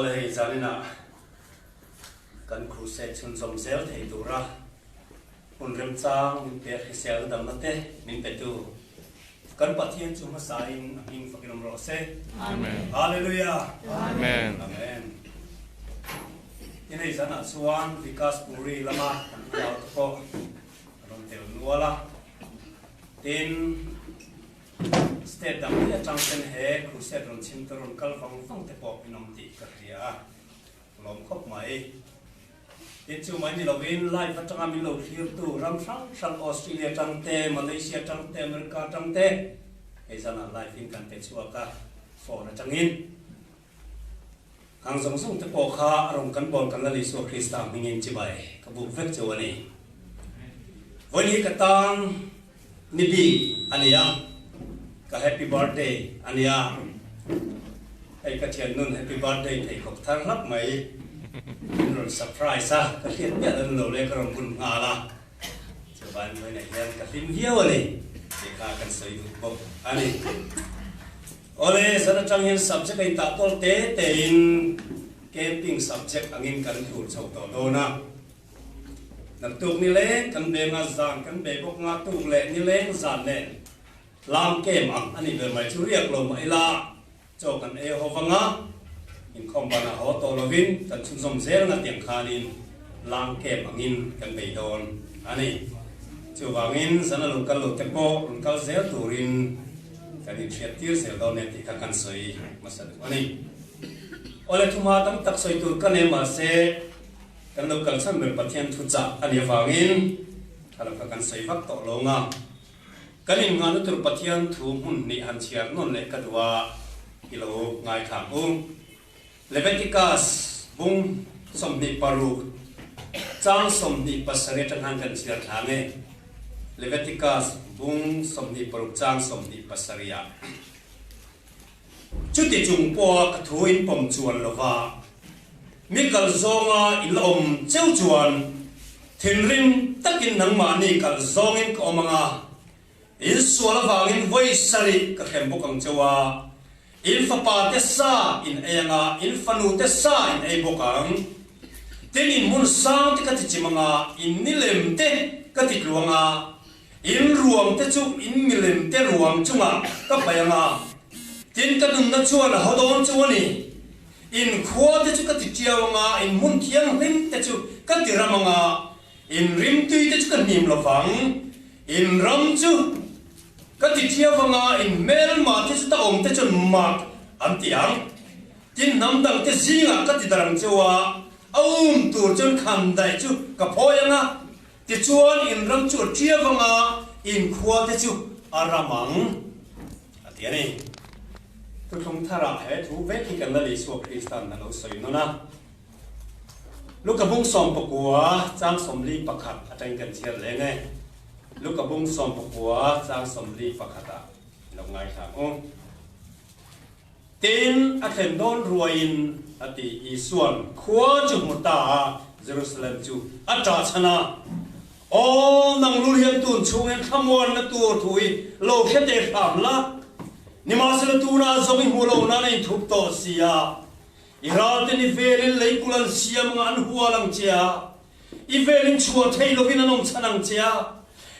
Hei zaninah kan crusade chhunzawm zel thei tura hun remchang min pek hrisel damna te min petu kan Pathian chu hmasain a hming fakin awm rawh se. Amen. Hallelujah. Amen. Amen. Tin hei zanah chuan Vikas Puri lama kan unau te pawh a rawn tel nual a. Tin State dang hi atang ten he crusade rawn chhim te rawn kal vang vang te pawh in awm tih ka hria a, ka lawm khawp mai. Tin chu mai ni lovin live atanga min lo thlirtu ram hrang hrang Australia atang te, Malaysia atang te, America atang te hei zanah live in kan pe chhuak a, phone atangin. Hang zawng zawng te pawh kha a rawn kan bawl kan la Isua Krista hmingin chibai ka buk vek cheu a ni. Vawiin hi ka tan ni bik a ni a, ka happy birthday a ni a, hei ka thiannun happy birthday pheikhawk thar hlap mai min rawn surprise a, ka hriat miah lo lo le ka rawn bun nghal a, chuvain vawiinah hian ka hlim viau a ni tih kha kan sawi duh bawk a ni. Awle, zan atang hian subject a intah tawl te te in camping subject angin kan thlur chho tawh dawn a. Naktuk nileng kan be nga zan kan be bawk nga tuk leh nileng zan nen tlang kem ang a nih ber mai chu riak lo mah ila chaw kan ei ho vang a, inkhawm banah haw tawh lovin kan chhunzawm zel nga tiang khanin lang kem angin kan bei dawn a ni. Chuvangin zan a lo kal lo te pawh rawn kal zel turin Kan inhriat tir zel dawn e tih kha kan sawi hmasa duh a ni. Awle thumha tam tak sawi tur ka nei mahse kan lo kal chhan ber Pathian thu chah a nih avangin kha lo kha kan sawi vak tawh lo nga. Kan innghahna tur Pathian thu hmun hnih han chhiar nawn leh ka duh a, i lo ngaithla ang u. Leviticus bung 26 chang 27 atang khan kan chhiar thla nge. Leviticus bung 26 chang 27 ah. Chuti chung pawha ka thu in pawm chuan lova, mi kal zawnga in la awm cheu chuan thinrim takin nangmahni kal zawngin ka awm anga, In sual avangin vawi sarih ka hrem bawk ang cheu a, in fapa te sa in ei anga, in fanu te sa in ei bawk ang. Tin, in hmun sang te ka ti chim anga, in nilem te ka ti tlu anga, in ruang te chu in milem te ruang chungah ka paih anga, tin, ka nunna chuan a haw dawn chu a ni. In khua te chu ka ti tiau anga, in hmun thianghlim te chu ka ti ram anga, In rimtui te chu ka hnim lo vang, in ram chu ka ti thiau vanga in hmelma te chu ta awm te chuan mak an ti ang. Tin, hnam dang te zingah ka ti darang cheu a, a um tur chuan khan daih chu ka phawi ang a, tichuan in ram chu a tia vanga in khua te chu a ram ang, a ti a ni. Thuthlung tharah he thu vek hi kan la Isua Kristan a lo sawi nawn a. Luka bung 19 chang 41 atangin kan chhiar leng e. Luka bung 19 chang 41 ah lo ngaithla ang u. Tin, a thlen dawn ruaiin a ti Isuan khua chu hmu ta a, Jerusalem chu a ṭah chhan a, Aw, nang lul hian tun chhungin thlamuanna tur thu hi lo hre teh hram la, nimahsela tunah zawng i hmuh loh nan a inthup tawh si a, I ralten i velin leikul an siam anga an hual ang che a, i velin chhuah thei lovin an awm chhan ang che a,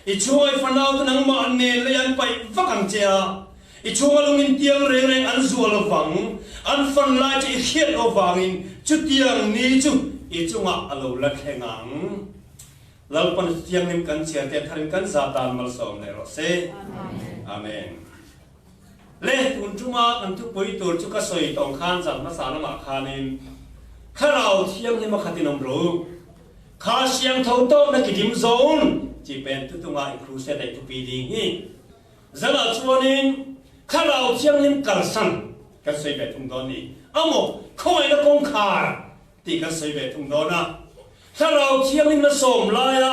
i chhunga i fanaute nangmah an nen lei an paih vak ang che a, i chhunga lungin tiang reng reng an zual lovang, an fan lai che i hriat lo vangin chutiang ni chu i chungah a lo la thleng ang. Lalpan chutiangnim kan chhiar te tharin kan za tan malsawm leh rawh se. Amen. Le, tun tuma kan thupui tur chu ka sawi tawng khan zan hmasa lamah khanin Thlarau Thianghlim a khatin awm rawh u. Kha siang tho tawkna ki dim zawn chi pen tutunga i crusade ei thupi ding hi. Zanah chuanin Thlarau Thianghlim kalsan kan sawi ve thung dawn ni. Amaw, khawngaihna kawngkhar tih kan sawi ve thung dawn a. Thlarau Thianghlim na sawm laia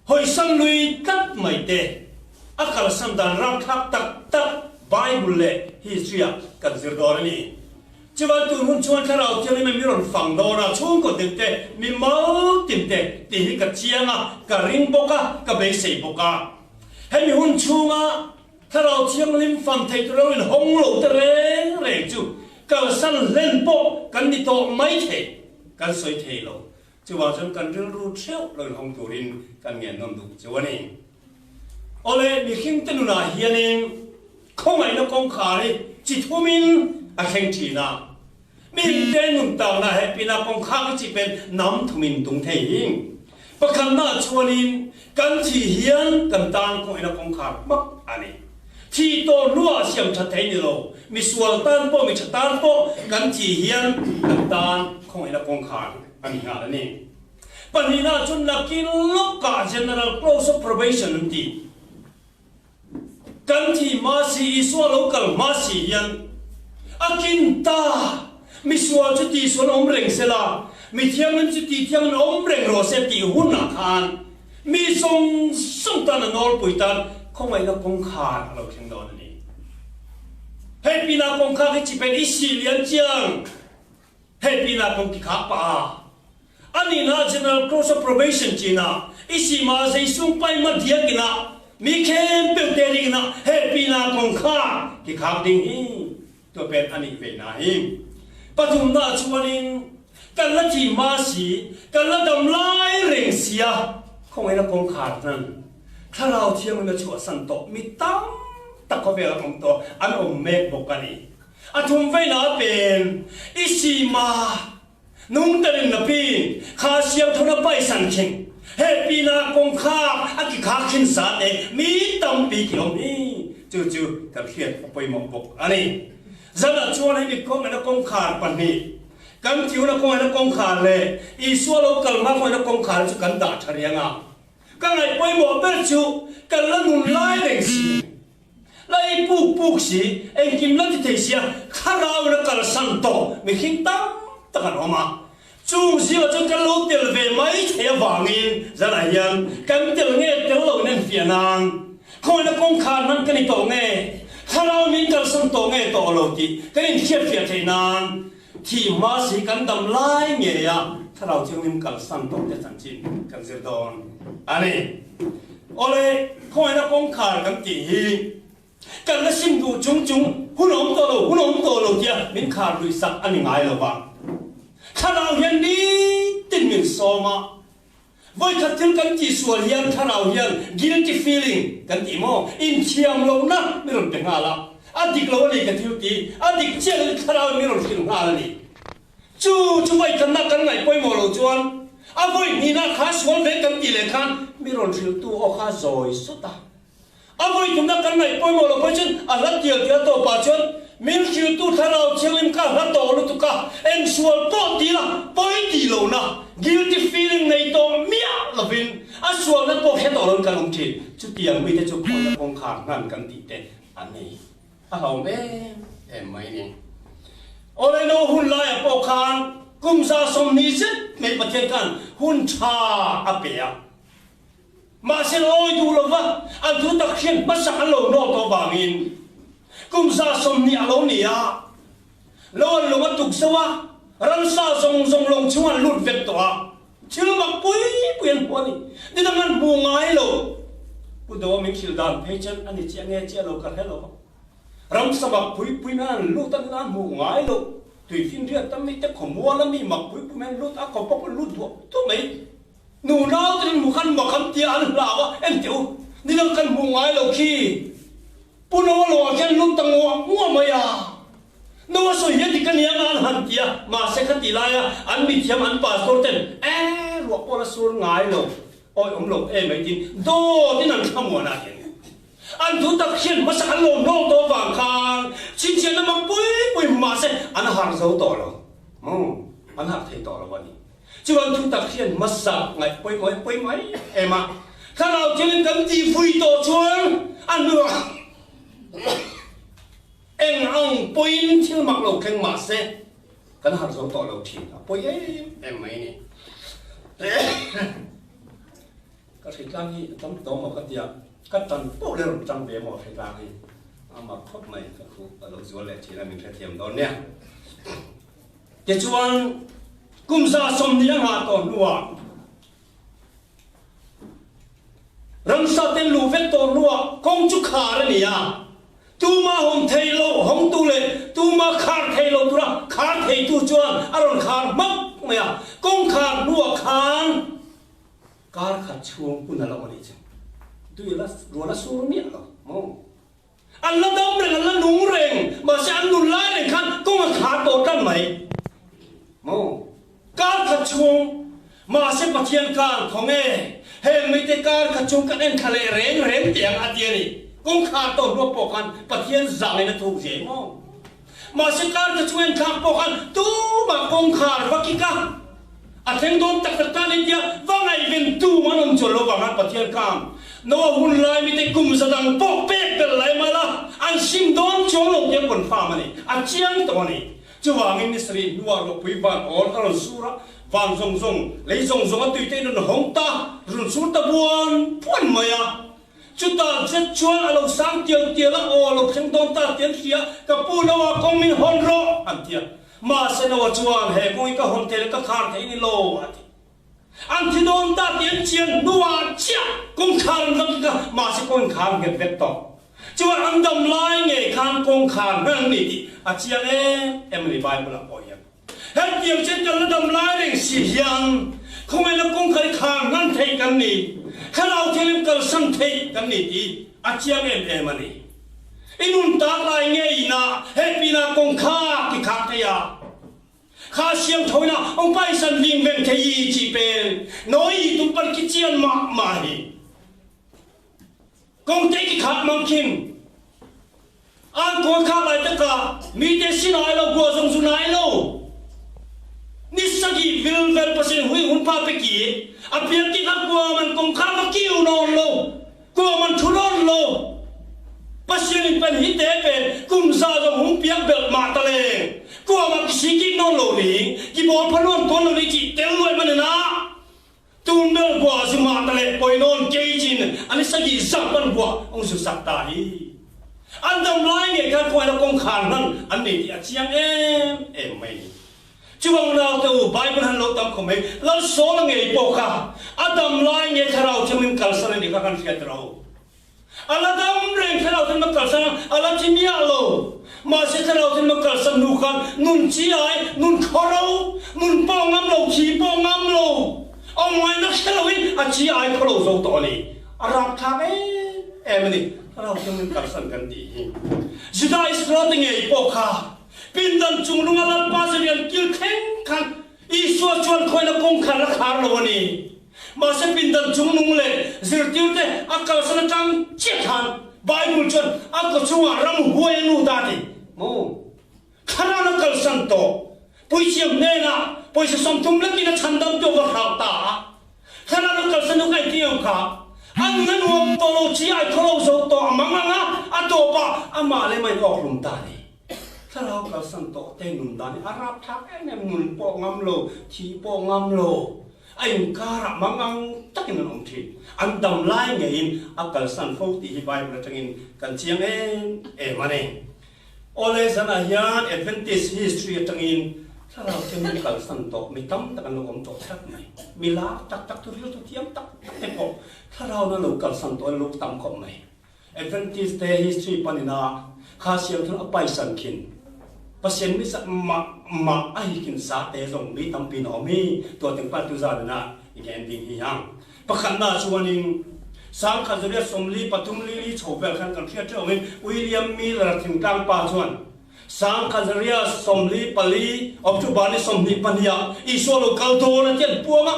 Hawisan lui tlat mai te, a kalsan dan rapthlak tak tak Bible leh history-ah kan zir dawn a ni. Chuvan tun hun chuan Thlarau Thianghlim in mi rawn fang dawn a, chhungkaw tin te, mi mal tin te tih hi ka chiang a, ka ring bawk a, ka beisei bawk a. Hemi hun chhunga Thlarau Thianghlim fang thei tur lo inhawng lo te reng reng chu. Kalsan hlen pawh kan ni tawh mai thei, kan sawi thei lo. Chuvang chuan kan rilru theuh lo inhawng turin kan ngen nawm duh chu a ni. Awle, mihringte nunah hianin khawngaihna kawngkhar hi chi thumin a thleng thin a. Mihringte nun takna he pinah kawngkhar hi chi pen nam thumin tung thei hi. Pakhatnaah chuanin kan thih hian kan tan khawngaihna kawngkhar hmak a ni. Thih tawh hnuah siam that thei ni lo, misual tan pawh mi tha tan pawh kan thih hian kan tan khawngaihna kawngkhar a ni nghal a ni. Pahnihnaah chuan nakin lawkah General Close of Probation an ti. Kan thi hma si, Isua lo kal hma si hian a kin ta. Misual chu tihsual awm reng se la, mi thianghlim chu tih thianghlim awm reng rawh se tih hunah khan mi zawng zawng tan a nawlpui tan khawngaihna kawngkhar a lo thleng dawn a ni. Hei pinah kawngkhar hi chipen i sih lian chiang. Hei pinah kawng ti khak pah a. A nihna General Close of Probation chin ah i si ma zei sung pai ma diak in ah mi khem peu te ring in ah hei pinah kawng kha ki khak ding hi tua pen a nih ve na hi. Pathumna chuan in kan la thi ma si kan la dam lai reng sia khawngaih na kawngkhar hnan thlarau thianghlim a chhuahsan tawh mi tam tak khawvel an awm tawh an awm mek bawk a ni. A thum veina pen i si ma nung tarin na pin kha siam thona pai san khin he pina kong kha a ki kha khin sa te mi tampi ki om hi chu chu kan hriat a pawimawh bawk a ni. Zan ah chuan hemi kawng ena kawngkhar pahnih kan thiuna kawng ena kawngkhar leh Isua lo kal hma kawng ena kawngkhar chu kan dah tha riang a. Ka ngaih pawimawh ber chu kan la nun lai reng si. La ei puk puk si, engkim la ti thei sia, thlarau in a kalsan tawh mihring tam tak an awm a. Chung zingah chuan kan lo tel ve mai thei avangin zanah hian kan tel nge tel lo in enfiah nan khawina kawngkhar hman ka ni tawh nge, thlarau min kalsan tawh nge tawh lo tih kan inhriatfiah theih nan thih hma si kan dam lai ngei a thlarau thianghlim kalsan tawh te chanchin kan zir dawn a ni. Awle, khawngaihna kawngkhar kan tih hi kan la sim duh chung chung hun awm tawh lo, hun awm tawh lo tia min khar luih sak a ni ngai lo va. Thlarau hian nitin min sawm a, vawikhat thil kan tihsual hian thlarau hian guilty feeling kan tih maw, inthiam lohna min rawn pe nghal a, a dik lo a ni ka thil ti, a dik chiah lo chu thlarau in min rawn hrilh nghal a ni. Chu chu vawikhatna kan ngaih pawimawh loh chuan a vawi hnihna kha sual ve kan tih leh khan mi rawn hrilhtu aw kha zawi sawt a. A vawi thumna kan ngaih pawimawh loh pawh chuan a hla tial tial tawpah chuan min hrilhtu thlarau thianghlim kha hla tawh lutuk a, eng sual pawh ti la pawi tih lohna, guilty feeling nei tawh miah lovin a sualna pawh hre tawh loin kan awm thin. Chutiang mite chu khawina kawngkhar hnan kan tih te an ni. A hlauhawm em em mai ni. Awle no hun laiah pawh khan kum 20 zet mai Pathian khan hun tha a pe a. Mahse awi duh lova an thu tak hriat hmasak an lo nawk tawh vangin kum 20 a lo ni a. Lo an lung a tuk zo a, ramsa zawng zawng lawng chhung an lut vek tawh a. Thil mak pui pui an hmu a ni. Nidang an hmu ngai lo. Pu Doa min hrilh dan phei chuan a ni chiah nge chiah lo ka hre lo. Ramsa mak pui pui mai an lut a nila an hmu ngai lo. Tuifinriat tam mi te khawmual a mi mak pui pui mai an lut a, khaw pawh an lut duah duah mai. Nu nau te an hmu khan mak an tia an hlau a, en teh u, nidang kan hmu ngai lo khi. Pu Noa lo ah khian lut ta nguah nguah mai a. Noa sawi hian dik a nia nga an han ti a, mahse kha ti laia an mithiam an pastor ten e ruah pawh la sur ngai lo, awi awm lo e mai tiin dawt in an thlamuan a hian an thu tak hian hmasa an lo hnawng tawh vang khan chhinchhiahna mak pui pui hmu mahse an harh zo tawh lo maw an harh thei tawh lo a ni. Chuan thu tak hian hmasa ngaih pawimawh hi pawimawh em em a, thlarau thilin kan tihfui tawh chuan a hnuah Eng ang pawiin thil mak lo thleng mah se, kan harh zo tawh lo thin. A pawi em em mai ni. Ka hritlang hi a tam tawh maw ka tia, ka tan poh leh rawn tang ve maw hritlang hi. A mak khawp mai, ka khup a lo zual leh thin a, min hrethiam dawn nia. Tichuan, kum 20 a nghah tawh hnuah, Ramsa ten luh vek tawh hnuah kawng chu khar a ni a. Tuma hawng thei lo hawngtu leh tuma khar thei lo tura khar theitu chuan a rawn khar hmak mai a, kawngkhar hnuah khan kar khat chhung hun a lo a nih chu. Tui la rual a sur miah lo maw? An la dam reng, an la nung reng, mahse an nun lai reng khan kawng a khar tawh tan mai maw? Kar khat chhung, mahse Pathian khan khaw nge heng mite kar khat chhung kan en thla leh reng reng teh ang a ti a ni. Kawng khar tawh hnuah pawh khan Pathian zangin a thuk zel maw? Mahse kar khat chhung en thlak pawh khan tumah kawngkhar va kik a, a thleng dawn tak tak tan intia va ngaihven tum an awm chuan lo vang khan Pathian khan Noa hun lai mite kum za dang pawh pek belh lai mal a, an sim dawn chuang lo tia confirm a ni, a chiang tawh a ni. Chuvangin ni sarih hnuah ruahpui van awl a rawn sur a, van zawng zawng, lei zawng zawng a tuite in rawn hawng ta, rawn sur ta buan buan mai a. Chutah zet chuan a lo sang tial tial a, aw a lo thleng dawn ta ti an hria, ka pu Noah kawng min hawn rawh an ti a. Mahse Noah chuan he kawng hi ka hawn thei le ka khar thei ni lo a ti. An thi dawn ta ti an chian hnuah chiah kawngkhar an va kik a, mahse kawngkhar nghet vek tawh. Chuan an dam lai ngei khan kawngkhar hman an ni tih a chiang em em a ni Bible ah pawh hian. Hetiang chen kan la dam lai reng si hian khawngaihna kawngkhar i khar hman theih kan ni, thlarau thianghlim kalsan theih kan ni tih a chiang em em a ni. I nun tak lai ngei inah he pinah kawngkhar ti khar thei a, kha siam tho ina ong paisan ving veng thei i chi pel noi i tum pan ki chian mah mah hi. Kawngte ki khak mang khin. An kawl khak lai takah mite sin ai lo gua zong zun ai lo. Nisagi vilvel pasin hui hun pa pe ki a pian ti kha gua man kong kha va kiu non lo gua man thu non lo Pasien in pen hi te pen kum za zong hung piak bel ma ta le gua ma ki si ki non lo ni ki bol phanon ton lo ni chi tel loi man na Tun bel bua zu mah ta le poi nawn kei chin an i sagi zak ban bua ong zu sak ta hi. An dam lai nge khan khuai la kong khar hman an nei ti a chiang em em mai ni. Chuang nau te u Bible han lo tam kho mai lal sawl a ngei pawh kha a dam lai nge thlarau thianghlim kalsan a ni kha kan hriat ro. A la dam reng thlarau thianghlim a kalsan a, a la thi miah lo. Mahse thlarau thianghlim a kalsan hnu khan nun chi ai, nun khawro, nun pawh ngam lo, thi pawh ngam lo, a ngaihna hre loin a chi ai khaw lo zo tawh a ni. A rapthlak em em a ni, thlarau thianghlim kalsan kan tih hi. Juda Iskariote ngei pawh kha pindan chung lunga Lalpa zirian kil thleng khan Isua chuan khawina kawngkhar a khar lo a ni. Mahse pindan chungnung leh zirtirte a kalsan atang chiah khan Bible chuan a kawchhungah ram huai a lut a ti maw? Thlarau a kalsan tawh. Puithiam hnenah pawisa 30 lekin a chhandamtu a va hrauh ta a. Thlarau a kalsan u ka inti ang kha. A nun a nuam tawh lo chi ai khaw lo zo tawh a mang ang a, a tawpah amah leh mah in awk hlum ta a ni. Thlarau kalsan tawh te nun dan hi a rapthlak em em, nun pawh ngam lo, thih pawh ngam lo, a inkarah mangang takin an awm thin. An dam lai ngeiin a kalsan fo tih hi Bible atangin kan chiang em em a ni. Awle zanah hian Adventist history atangin thlarau thianghlim kalsan tawh mi tam tak an lo awm tawh tlat mai. Mi lar tak tak tu rilru thiam tak tak te pawh thlarau na lo kalsan tawh an lo tam khawp mai. Adventist te history panin a kha siam thun a paisan khin Pasien mi za mah mah a hi khin za te zong mi tampi na awm hi tua ting pa tu za na i gen ding hi hang. Pakhat na chuanin sangkhat 843 li li chho vel khan kan hriat theuh angin William Miller thingtlang pa chuan 1944 October ni 22 ah Isua lo kal dawn a ti an puang a.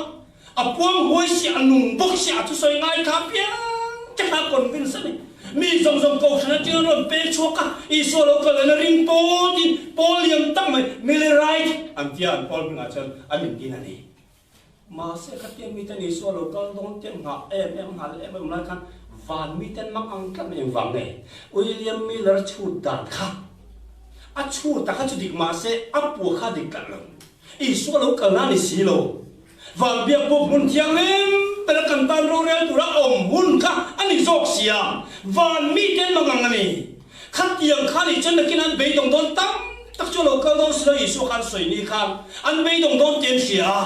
A puang huai si, a nung bawk si, a thusawi ngai kha piang te kha convince a ni. Mi zawng zawng kohhran atanga an rawn pek chhuak a, Isua lo kal lehna ring pawl tiin pawl liam tak mai, Millerite an tia an pawl hmingah chuan an intin a ni. Mahse khatiang miten Isua lo kal dawn te nghah em em nghah leh em em lai khan van miten mang ang tlat mai engvang nge William Miller chhut dan kha a chhut a kha chu dik mahse a pua kha dik tlat lo. Isua lo kal na ni si lo. Van biak pawh hmun thianghlim bera kan tan rorel tura awm hun kha a ni zawk sia. Van mite mangang a ni. Khatiang kha nih chuan nakin an beidawng dawn tam tak chu a lo kal dawn si lo Isua khan sawi ni khan an beidawng dawn tih an hria a.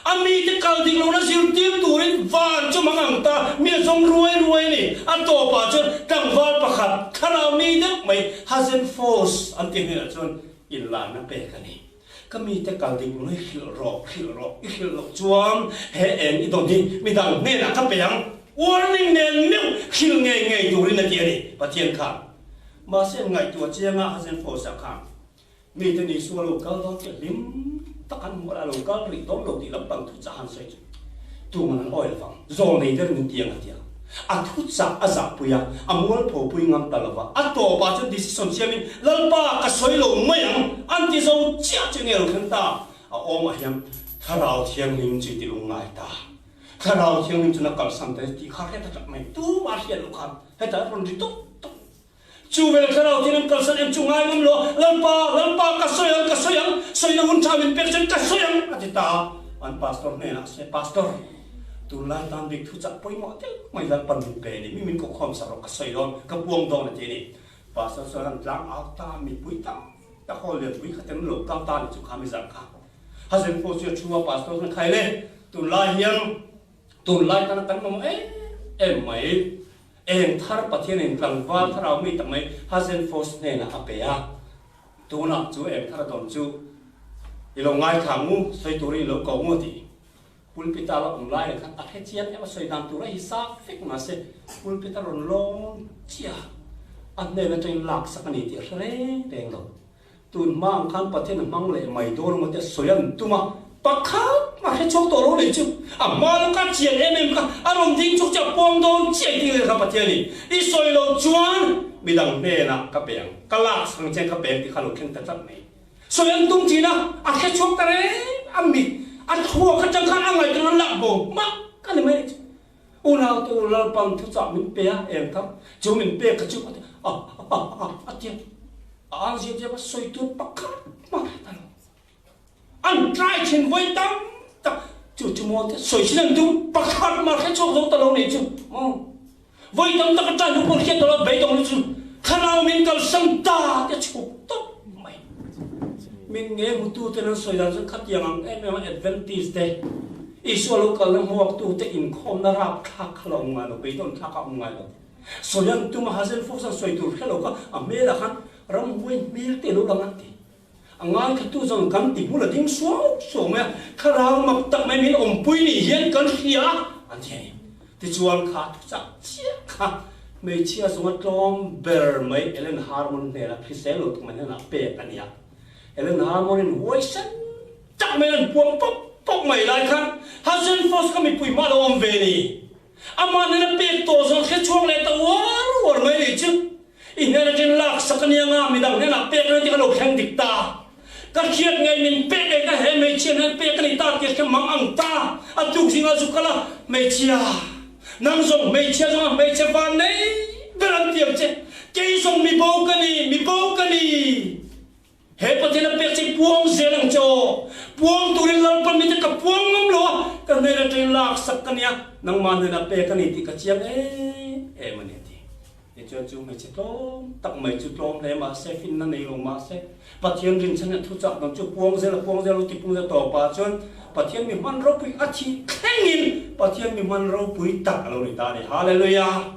A mite kal dik lohna zirtir turin van chu mang ang ta, mi a zawng ruai ruai a ni. A tawpah chuan tlangval pakhat, thlarau mi deuh mai, Hazen Force an tih hnenah chuan inlarna pek a ni. Ka mite kal dik lohna hi hrilh rawh, hrilh rawh, i hrilh loh chuan he eng i dawn hi midang hnenah ka pe ang. Warning nen meuh hrilh ngei ngei turin a ti a ni, Pathian khan. Mahse ngaihtuah chianga Hazen Force-ah khan Mite ni sual lo kal dawn che hlim tak an hmuh a, lo kal rih dawn lo tih lampang thuchah han sawi chu tuman an awi lovang. Zawl nei der min tiang a tia. A thuchah a zahpui a, a mualpho pui ngam ta lova. A tawpah chuan decision siamin, Lalpa, ka sawi lo mai ang, an ti zo chiah chu nge lo thleng ta? A awmah hian Thlarau Thianghlim chu i ti lungngai ta. Thlarau Thianghlim chuan a kalsan ta tih kha hriat a tlat mai. Tumah hriat loh khan hetah a rawn ri tawp tawp. Chu vel thlarau thil an kalsan em chu ngai ngam lo, Lalpa, Lalpa, ka sawi ang, ka sawi ang, sawina hun tha min pek chuan ka sawi ang, a ti ta a. An pastor hnenah se, Pastor, tunlai tan bik thu chah pawimawh deuh mai Lalpan min pe a ni, mi min kawkhawm sak rawh, ka sawi dawn, ka puang dawn, a ti a ni. Pastor chuan an tlang au ta, mipui tam tak haw lianpui kha ten lo kal ta a ni chu kha mi zar kha. Hazen pawh chu a thu a, Pastor chuan, Khai le, tunlai hian, tunlai tana kan mamawh em em mai, Eng thar Pathianin tlangval thlarau mi tak mai Hazenfos hnenah a pe a, tunah chu eng thar a dawn chu i lo ngaithla ngu, sawi turin i lo ko ngu a ti. Pulpita la awm lai leh khan a hre chiang em a sawi dan tur a hi sa fek mahse pulpita rawn lawn chiah a hnen atangin laksak a ni tih a hre reng reng lo. Tun hma ang khan Pathian a hmang leh mai dawn emaw te sawi an tum a, pakhat mah hre chhuak tawh lo nei chu a hma lawka chian em em kha a rawn ding chuk che a puang dawn chiah tih leh kha Pathianin i sawi lo chuan midang hnenah ka pe ang, ka lak sang che ka pe ang tih kha lo thleng ta tlat mai. Sawi an tum thin a, a hre chhuak ta reng a mit a thluak atang khan a ngaihtuahna lak bo hmak a ni mai chu. Unau te u Lalpan thuchah min pe a, eng kha chu min pek kha chu a ti a a a a ti a, a ang zia zia a sawi tur pakhat hmang thei ta lo. An try thin vawi tam tak chu chu maw te sawi sin an tum pakhat mah hre chhuak zo ta lo nei chu maw. Vawi tam tak a try hnu pawh hriat ta lo beidawng lu chu thlarau min kalsan ta te chhuk tawp mai. Min nge hmutu ten an sawi dan chuan khatiang ang em em a Adventist te Isua lo kalna hmuaktute inkhawmna rapthlak kha la awm ngai lo, beidawn thlak a awm ngai lo. Sawi an tum a, Hazel Fox an sawi tur hre lo kha a hmelah khan ramhuai hmel te lo lang an ti. A ngaithlatu zawng kan ti bul a ding suau suau mai a, thlarau mak tak mai min awmpui nih hian kan hria a, an ti a ni. Tichuan kha thuchah chiah kha hmeichhia zawnga tlawm ber mai Ellen Harmon hnenah hrisel lo tak mai hnenah pek a ni a. Ellen Harmon-in huaisen Tak mai an puang pawp pawp mai lai khan Hazen Force kha mipui hma lo awm ve ni. Amah nena pek tawh zawng hre chhuak leh ta uar uar mai ni chu. I hnen atangin lak sak a nia nga midang hnenah pek reng tih kha lo thleng dik ta. Ka hriat ngei min pek ngei kha he hmeichhia hnen pek a ni ta tih hre mang ang ta. A tuk zingah zu kal a, hmeichhia, nang zawng hmeichhia zawng a hmeichhe van nei ber an ti ang che. Kei zawng mi bo ka ni, mi bo ka ni. He Pathian a pek che puang zel ang che aw. Puang turin Lalpan mite ka puang ngam lo a, ka hnen atangin lak sak ka nia, nangmah hnenah pek a ni tih ka chiang em em a ni a ti. Tichuan chu hmeichhe tlawm tak mai chu tlawm hle mahse, finna nei lo mahse, Pathian rinchhan a thuchah dang chu puang zel a puang zel lo ti pung zel tawpah chuan Pathian mi hman ropui a thih thlengin Pathian mi hman ropui tak a lo ni ta a ni. Hallelujah!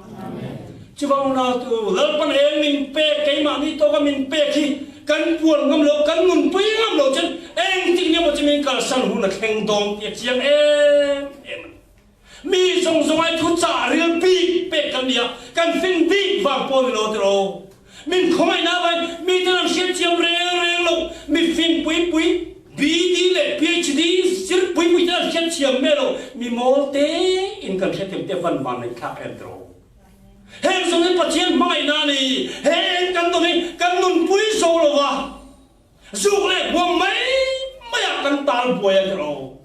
Chuvang unau tu Lalpan eng min pek, keimahni tawka min pek hi kan puan ngam lo, kan nunpui ngam lo chuan engtik nia maw chu min kalsan hun a thleng dawn tih a chiang em em a ni. Mi zawng zawng ai thu chah ril bik pek kan ni a, kan fin bik vang pawh ni lo tiraw. Min khawngaihna avangin miten an hriatchiam reng reng lo, mi fin pui pui, BD leh PhD zir pui pui ten an hriatchiam meh lo, mi mawl tein kan hriathiam te van van ngaihthlak em tiraw. Heng zawng hi Pathian hmangaihna a ni. He eng kan dawn hi kan nunpui zo lo va, zuk leh huam mai maiah kan tal buai a ni lo.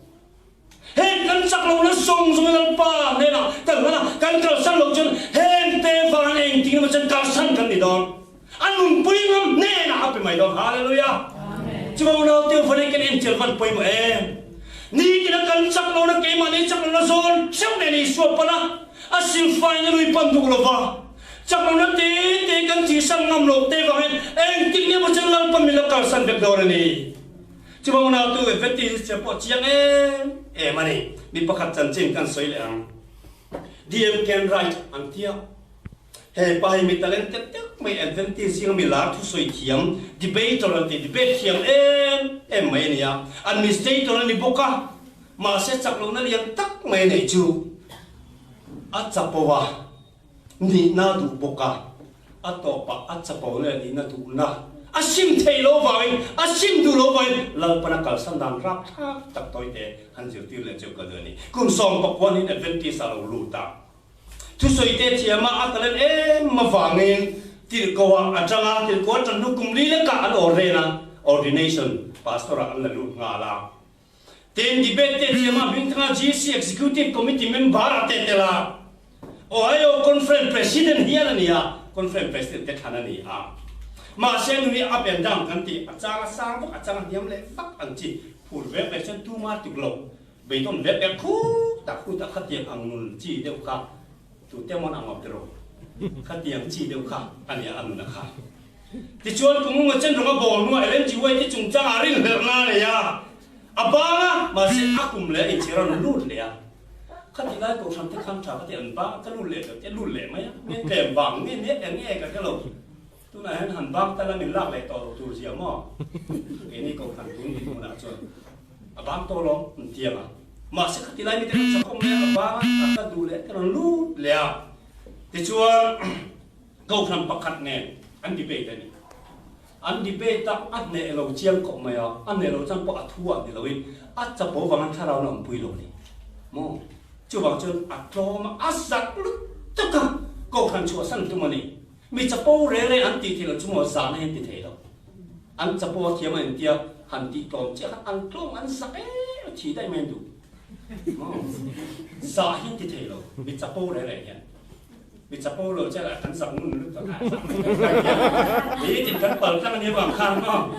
Heng kan chak lohna zawng zawng hi Lalpa hnenah kan hlan a, kan kalsan loh chuan heng te vang engtin emaw chuan kalsan kan ni dawn. A nunpui ngam hnenah a pe mai dawn. Hallelujah! Chuvang unau te vawlei kan entir van pawimawh em? Nitin a kan chak lohna keimahni chak lohna zawn theuh nen Isua pan a, A silfain a lui pan duh lova, chaklohna te te kan thihsan ngam loh te vangin engtik nge maw chuan Lalpa min la kalsan vek dawn a ni. Chuvang unau tu Adventist che pawh chiang em em a ni. Mi pakhat chanchin kan sawi leh ang. DM Kenwright an tia. He pa hi mi talented deuh mai Adventist zinga mi lar thusawi thiam, debater an ti, debate thiam em em mai a ni a. Administrator a ni bawk a, mahse chak lohna lian tak mai a neih chu a chapo a, nihna a duh bawk a, a tawpah a chapo leh nihna duhna a sim theih loh vangin, a sim duh loh vangin Lalpan a kalsan dan rapthlak tak tawite han zirtir leh cheu ka duh a ni. Kum sawmpakuanin Adventist a lo lut a. Thusawi te thiama a talent em avangin tirhkoh ah a tang a, tirhkoh a tan hnu kum li lekah an ordain a, ordination, pastor ah an la lut nghal a. Tin, debate te thiama hming thanga GC Executive Committee member a te tel a, Ohio Conference President hial a ni a, Conference President te thlan a ni a. Mahse nu hi up and down kan tih, a chang a sang vak, a chang a hniam leh vak ang chi, phur vek leh chuan tuma tuk lo. Beidawn vek vek khut tak khut a khatiang ang nun chi deuh kha tute mawn ang awm tiraw? Khatiang chi deuh kha a nia a nun a kha. Tichuan kum unga chen rawnga bawl hnuah Ellen G. White hi chungchang ah rinhlelhna a nei a, a bang a, mahse a kum leh a inchhir a rawn lut leh a. Khati lai kohhran te khan tha ka ti an bang a, ka lut leh lo te lut leh mai a, nge tlem vang nge nia eng nge ka hre lo. Tunah hian han bang tal a min lak leh tawh lo tur zia maw? Keini kohhran tun din hmunah chuan. A bang tawh lo an ti ang a. Mahse khati lai mite kan chakawm mai a, a bang a, a ka duh leh ka rawn lut leh a. Tichuan Kohhran pakhat nen an debate a ni. An debate a, a hneh lo chiang khawp mai a, a hneh lo chan pawh a thu ah ni loin a chapo vang an thlarau na awmpui lo a ni maw? Chuvang chuan a tlawm a, a zak lutuk a, Kohhran chhuahsan tum a ni. Mi chapo reng reng an tih theih loh chu maw zahna hi an ti thei lo. An chapo a thiam a intia han tih tlawm chiah khan an tlawm an zak em a thi daih mai an duh. Maw? Zah hi an ti thei lo mi chapo reng reng hian. Mi chapo lo chiah lah kan zak ngun lutuk a, zak mai kan kai hian. Ni tin kan pal tlang a nia vang khan maw?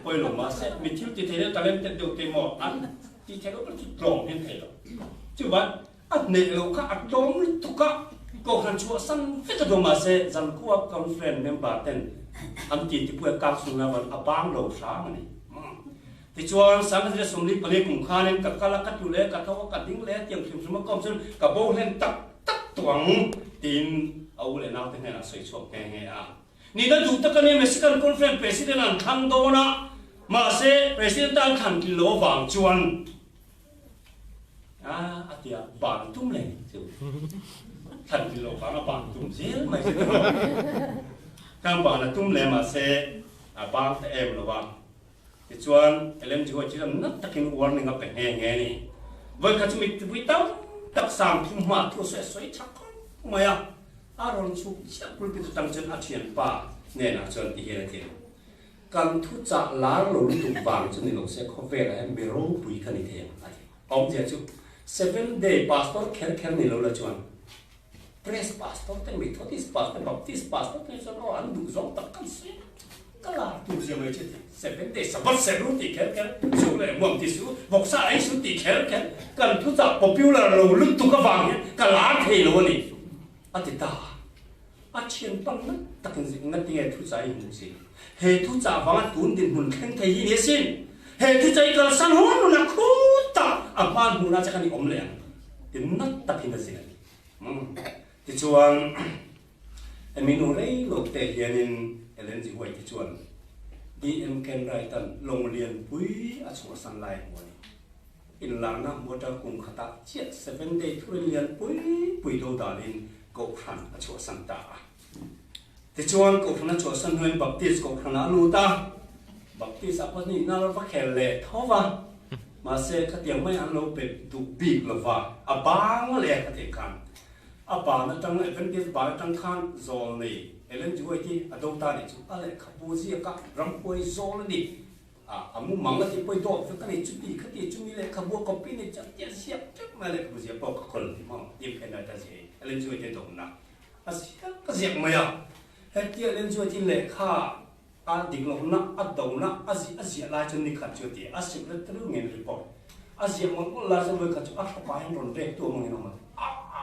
Pawi lo mahse mi thil ti thei deuh talented deuh te maw an ti thei lo ber chu tlawm hi an thei lo. Chuvang A hneh loh kha a tlawm lutuk a, Kohhran chhuahsan vek a duh mahse Zankhua Conference member ten an ti tipuia kak chung la van a bang lo hram a ni. Tichuan Sangha 24 kum khanin ka kal a, ka tlu leh a, ka tho a, ka ding leh a tiang hrim hrim a ka awm chuan ka bo hlen tak tak tawh ang tiin a u leh naute hnenah sawi chhuak nghe nghe a. Nihna duh tak a nia Mexican Conference President an thlang dawn a, mahse President tan thlan tlin loh avang chuan A a tia ban tum leh chu thlan ti lo vang a ban tum zel mai chu tiraw khan ban a tum leh mahse a bang ta em lo a tichuan LMG ho chu nat takin warning a pe nghe nghe a ni vawikhat chu mitpui tam tak sang thum hma thu sawi a sawi chak khawp mai a a rawn chhuk chiah pulpit atang chuan a thianpa hnenah chuan ti hian a ti. Kan thuchah lar lo lutuk vang chu ni lo se khawvelah hian mi ropui ka ni thei ang a ti. Awmzia chu Seventh Day Pastor kher kher ni lo la chuan Press Pastor te, Methodist Pastor te, Baptist Pastor te chuan aw an duh zawng tak kan sawi a, ka lar tur zia mai chu a ti. Seventh Day Sabbath serh ru tih kher kher, chhuk leh hmuam ti su, vawksa ei su tih kher kher, kan thuchah popular lo lutuk avang hian ka lar thei lo a ni a ti ta. A thian pang ngat takin ngat tinge thuchah i hmuh si? He thuchah vanga tun dinhmun thleng thei hi ni asin. He thuchah i kalsan hun hun a khutah a hma hmuhna che khan i awm leh ang ti ngat takin a zir a ni. Tichuan, hemi nu rei lo te hianin Ellen G. White hi chuan DM Kenwright-a'n lawng lianpui a chhuahsan lai a hmu a ni. Inlarna motor kum khatah chiah Seven Day thurin lian pui pui do danin Kohhran a chhuahsan ta a. Tichuan Kohhran a chhuahsan hnuin Baptist Kohhranah a lut a, Baptist ah pawh ni nal va khel leh tho va, mahse khatiang mai an lo pe duh bik lo va, a bang leh a khatiang khan a ban atang Adventist ban atang khan zawl nei Ellen G. White hi a do ta nih chu a lehkhabu ziaka ramhuai zawl a ni. A mumang a ti pawi dawt vek a ni, chuti khati chumi lehkhabu a copy ni chuan tia ziak teuh mai a lehkhabu ziak pawh ka khawl ti maw dim khen lai ta zia hi Ellen G. White dawmna a ziak a ziak mai a, hetia Ellen G. White lehkha a dik lohna a dona a ziah a ziah lai chuan nikhat chu a ti a secretary ngei report a ziah mawlh mawlh lai chuan vawikhat chu a hrapa hian rawn rek tu amangin a awm a ti a a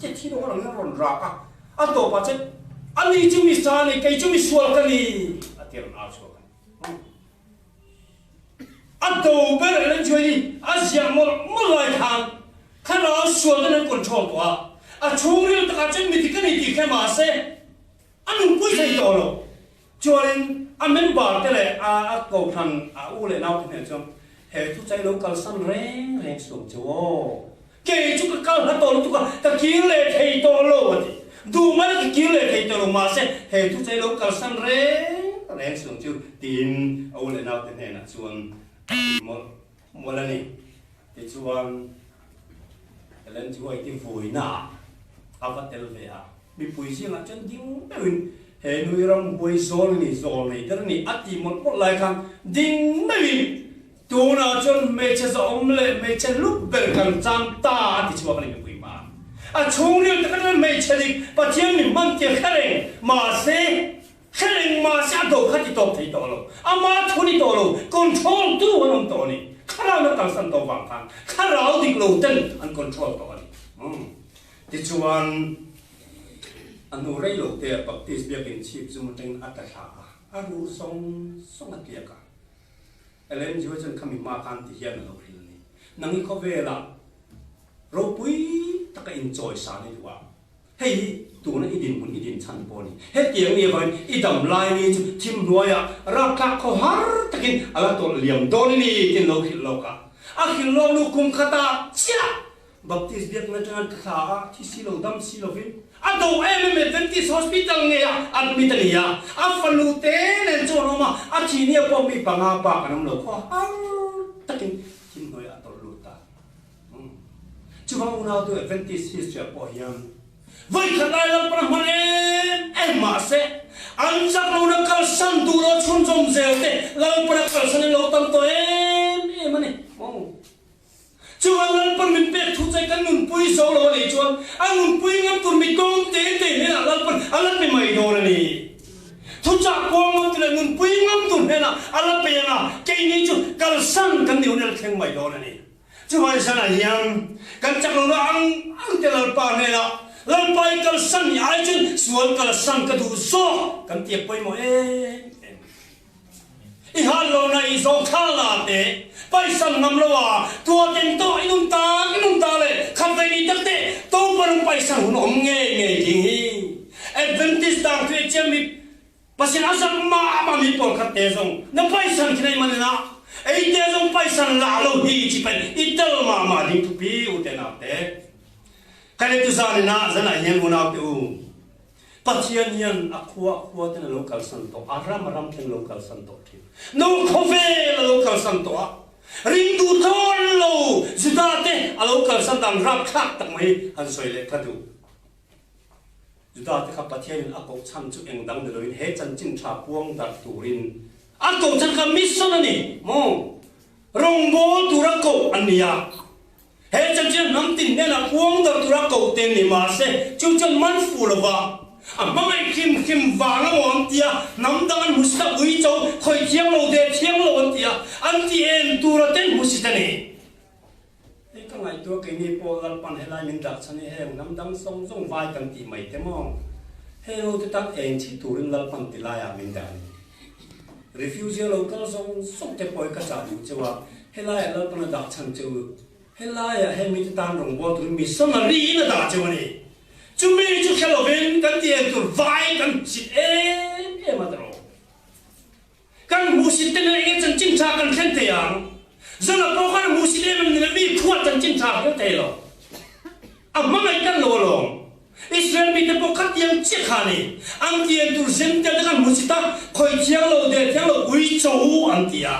che thi dawh rang hian rawn rak a a tawpah chuan ani chu mi sa a ni kei chu mi sual ka ni a ti rawn au chhuak a. A do ber Ellen G White hi a ziah mawlh mawlh lai khan thlarau sual ten an control tawh a, a chhungril takah chuan mi dik a ni tih hre mah se a nunpui thei tawh lo. Chuanin a member te leh a kohhran a u leh naute hnenah chuan he thu chai lo kalsan reng reng suam che aw. Kei chu ka kal hla tawh lutuk a, ka kir leh thei tawh lo a ti. Duh mai ka kir leh thei tawh lo mahse he thu chai lo kalsan reng reng suam chu tiin a u leh naute hnenah chuan a ti mawlh mawlh a ni. Tichuan Ellen G White-i vuinaah a va tel ve a, mipui zingah chuan ding meuhin he nui ramhuai zawl ni zawl nei der ni a ti mawlh mawlh lai khan ding meuhin tunah chuan hmeichhe zawhawm leh hmeichhe hlu ber kan chang ta a ti chhuak a ni mipui hma. A chhungril taka chuan hmeichhe dik Pathian mi hman tir hre reng mahse hre reng mahse a do kha ti tawp thei tawh lo. Ama thu ni tawh lo, control tu an awm tawh a ni. Thlarau na kalsan tawh vang khan thlarau dik lo ten an control tawh a ni. Tichuan a hnu rei lo te Baptist biakin chhip zum atangin a tla thla a, a ruh zawng zawng a tliak a. Ellen G chuan khami hma khan ti hian a lo hrilh a ni. Nang hi khawvelah ropui taka inchawi san i duh a, hei hi tuna i dinhmun i din chhan pawh a ni. Hetiang ni avangin i dam lai ni chu thim hnuaiah rapthlak khaw har takin a la tawlh liam dawn a ni tiin lo hrilh lawk a. A hrilh lawk nu kum khatah chiah Baptist biakna atanga ka thla a, thi si lo dam si lovin a do em em Adventist Hospital ngei ah admit a ni a, a fanu te nen chuan awm a, a thi nia pawh mi panga bak an awm lo khaw har takin thimhnuai ah a tawlh lut ta. Chuvang unau tu Adventist history ah pawh hian vawikhat lai lalpan a hman em em mahse an chak lo na kalsan duh lo chhunzawm zel te lalpan a kalsan in lo tam tawh em em a ni. Chuan Lalpan min pek thu chai kan nunpui zo lo a nih chuan a nunpui ngam tur mi tlawm te te hnenah Lalpan a la pe mai dawn a ni. Thuchah kual ngam tur leh nunpui ngam tur hnenah a la pe ang a, keini chu kalsan kan nih hun a la thleng mai dawn a ni. Chuvangin sanah hian kan chak lohna ang ang te Lalpa hnenah Lalpa i kalsan hi ai chuan sual kalsan ka duh zawk kan ti a pawimawh em em. I han lo na i zawng thla la te, paisan ngam lo a, tua ken tawh i nun tak i nun ta le khat ve ni tak te to parung paisan hun awm ngei ngei ding hi. Adventist dang thu e chiam mi pasien a zak mah mah mi pawl khat te zong na paisan khi nei man in a ei te zong paisan la lo hi chi pen i tel mah mah ding thupi u te nau te. Kai le tu zan in ah zan ah hian unau te u Pathian hian a khua a khua ten a lo kalsan tawh, a ram a ram thleng lo kalsan tawh thin. No khawvel a lo kalsan tawh a, ringtu thawn lo Juda te a lo kalsan dan rapthlak tak mai han sawi leh ka duh. Juda te kha Pathianin a koh chhan chu eng dang ni loin he chanchin tha puang darh turin a koh chhan kha mission a ni maw? Rawngbawl tura koh an ni a. He chanchin hnam tin hnenah puang darh tura koh te ni mahse chu chuan man fu lova a hmangaih hrim hrim vang a maw an ti a, hnam dang an hmusit a, ui cho khawih thiang lo de thiang lo an ti a, an ti em tura ten hmusit a ni. Hei ka ngaihtuah keini pawh Lalpan helai min dah chhan hi heng hnam dang zawng zawng vai kan tih mai te maw? Hei ho te tan eng chhi turin Lalpan ti laiah min dah a ni. Refugee lo kal zawng zawng te pawh hi ka chah duh cheu a, helaiah Lalpan a dah chhan che u, helaiah heng mite tan rawngbâwl turin missionary in a dah cheu a ni. Chumi chu hre lovin kan ti en tur vai kan hmusit em em a tawh. Kan hmusit te nen enge chanchin tha kan thlen thei ang? Zana pawh khan hmusit em em nilo mi khuat chanchin tha a hmu thei lo. A hmangaih kan lo alawm. Israel mite pawh khatiang chiah kha a ni. An tian tur zen tel te khan hmusit a, khawi thiang lo, der thiang lo, ui cho an ti a.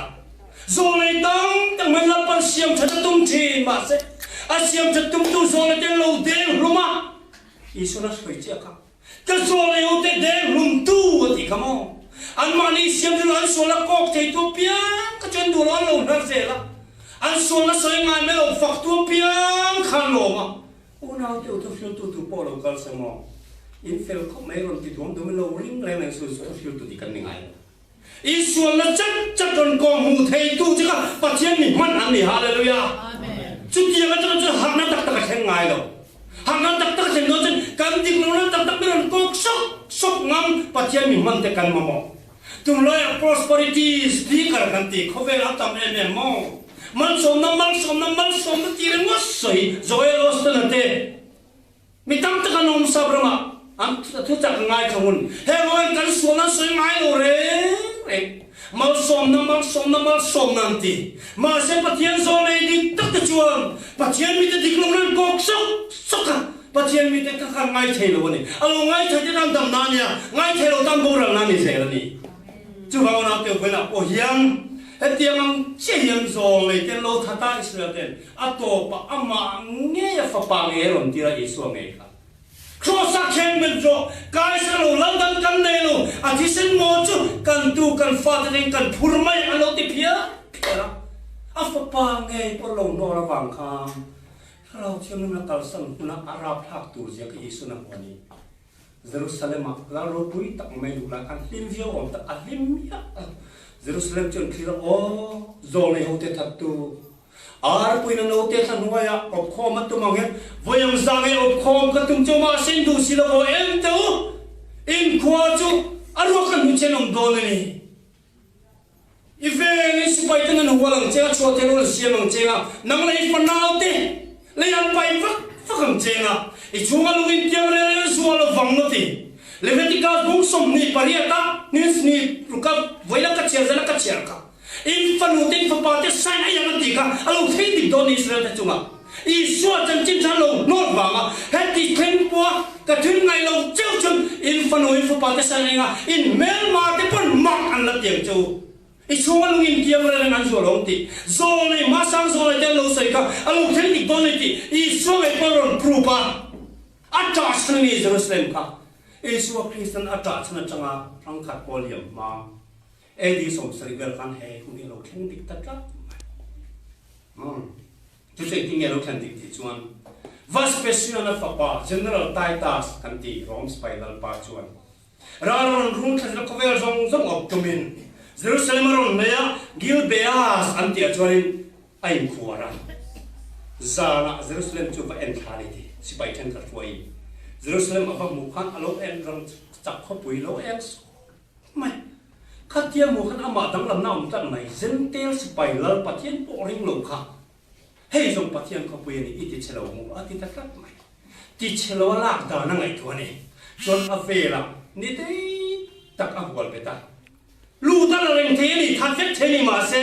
Zawlei tam tak mai Lalpan siam that a tum thin, mahse a siam that tumtu zawlei te lo deng hlum a. Isuan a sawi chiah kha, Ka zawlei ho te deng hlum tu a ti kha maw? Anmahni siam chu an sual a kawk thei tu apiang kha chu an duh lo, an lo hnar zel a. An sualna sawi ngai mai lo, fak tu apiang kha an lawm a. Unau te u thuhriltu tu pawh lo kal se maw? In fel khawp mai rawn ti duam duam in lo ring reng reng su thuhriltu tih kan ni ngai lo. In sualna chat chat rawn kawng hmu thei tu che kha Pathian mi hman an ni Hallelujah. Chutiang atanga chuan harhna tak tak a thleng ngai lo. Harhna tak tak a thlen dawn chuan kan dik lohna tak tak mi rawn kawk sawk sawk ngam Pathian mi hman te kan mamawh. Tunlaiah prosperity speaker kan tih khawvel a tam em em maw? Malsawmna, malsawmna, malsawmna tih ringawt sawi Joel Osteen-a te mi tam tak an awm sap ramah an thuchak ngaithla hun. Heng ho hian kan sualna an sawi ngai lo reng reng. Malsawmna, malsawmna, malsawmna an ti. Mahse Pathian zawl ei dik tak te chuan Pathian mite dik lohna an kawk sawk sawk a. Pathian mite kha khan ngai thei lo a ni. A lo ngai thei te tan damna a nia, ngai thei lo tan boralna a ni zel a ni. Chuvang unau te vawiinah pawh hian hetiang ang chiah hian zawl nei ten lo that a Israel ten a tawpah amah ngei a fapa ngei a rawn tir a Isua ngei kha. Kross-a khen bet rawh, Kaisa lo lal dang kan nei lo, a thisen maw chu kan tu kan fate nen kan phur mai a lo ti phiar phiar a. A fapa ngei pawh lo hnawr avang khan Thlarau Thianghlim a kalsan huna a rapthlak tur zia kha Isuan a hmu a ni. Jerusalem-ah lal ropui tak mai luh lai khan hlim viau awm tak a hlim miah a. Jerusalem chu an thlir a, Aw, zawlnei hote thattu, arpuina naute thla hnuaiah awpkhawm a tum ang hian vawi ang za nge awpkhawm ka tum chu mahse in duh si lo aw em teh u, in khua chu a ruak a hnuchhen awm dawn a ni. I veng in sipai ten an hual ang cheng a, chhuah theih loh an siam ang cheng a, nang leh i fanau te lei an pai vak vak ang cheng a, i chhunga lung in tiang reng reng zual a vang nawt i. Leviticus bung 28 a ni ruka vawilah ka chhiar zel a ka chhiar kha. In fanu te in fapa te sign a iang an tih kha a lo thleng dik dawn Israel te chungah. Isua chanchin tha lo hnawt vanga heti thleng pawha ka thil ngaih lo cheu chuan in fanu in fapa te san enga in hmelma te pawn mak an la tiang che u. I chhunga lung in kiang reng reng an zual awm tih Zawlnei hmasang zawlnei te an lo sawi kha a lo thleng dik dawn a ni tih Isua ngei pawn rawn prove a, a ṭah chhan a ni Jerusalem kha. Isua Kristan a ṭah chhan aṭanga rangkhat pawh liam hma AD 70 vel khan he hun hi a lo thleng dik ta tlat mai. Chu chu engtin nge lo thlen dik tih chuan Vespasian-a fapa General Titus kan ti Rome sipai lalpa chuan ral rawn rung thla zela khawvel zawng zawng awp tumin Jerusalem a rawn nei a, Gilbeas an tihah chuanin a inkhuar a. Zanah Jerusalem chu va en thla a ni ti sipai thenkhat hruaiin Jerusalem a va hmuh khan a lo en rang chak khawpui lo eng sawt mai. Khatia maw khan amah danglamna awm tlat mai, Zentail sipai lal Pathian pawh ring lo kha, hei zawng Pathian khawpui a ni, i ti chhe lo maw? a ti ta tlat mai. Ti chhe lo a lak dan a ngaihtuah a ni. Chuan a velah ni dei tak a hual bet a. Lut a la reng thei a ni, that vek thei a ni mahse,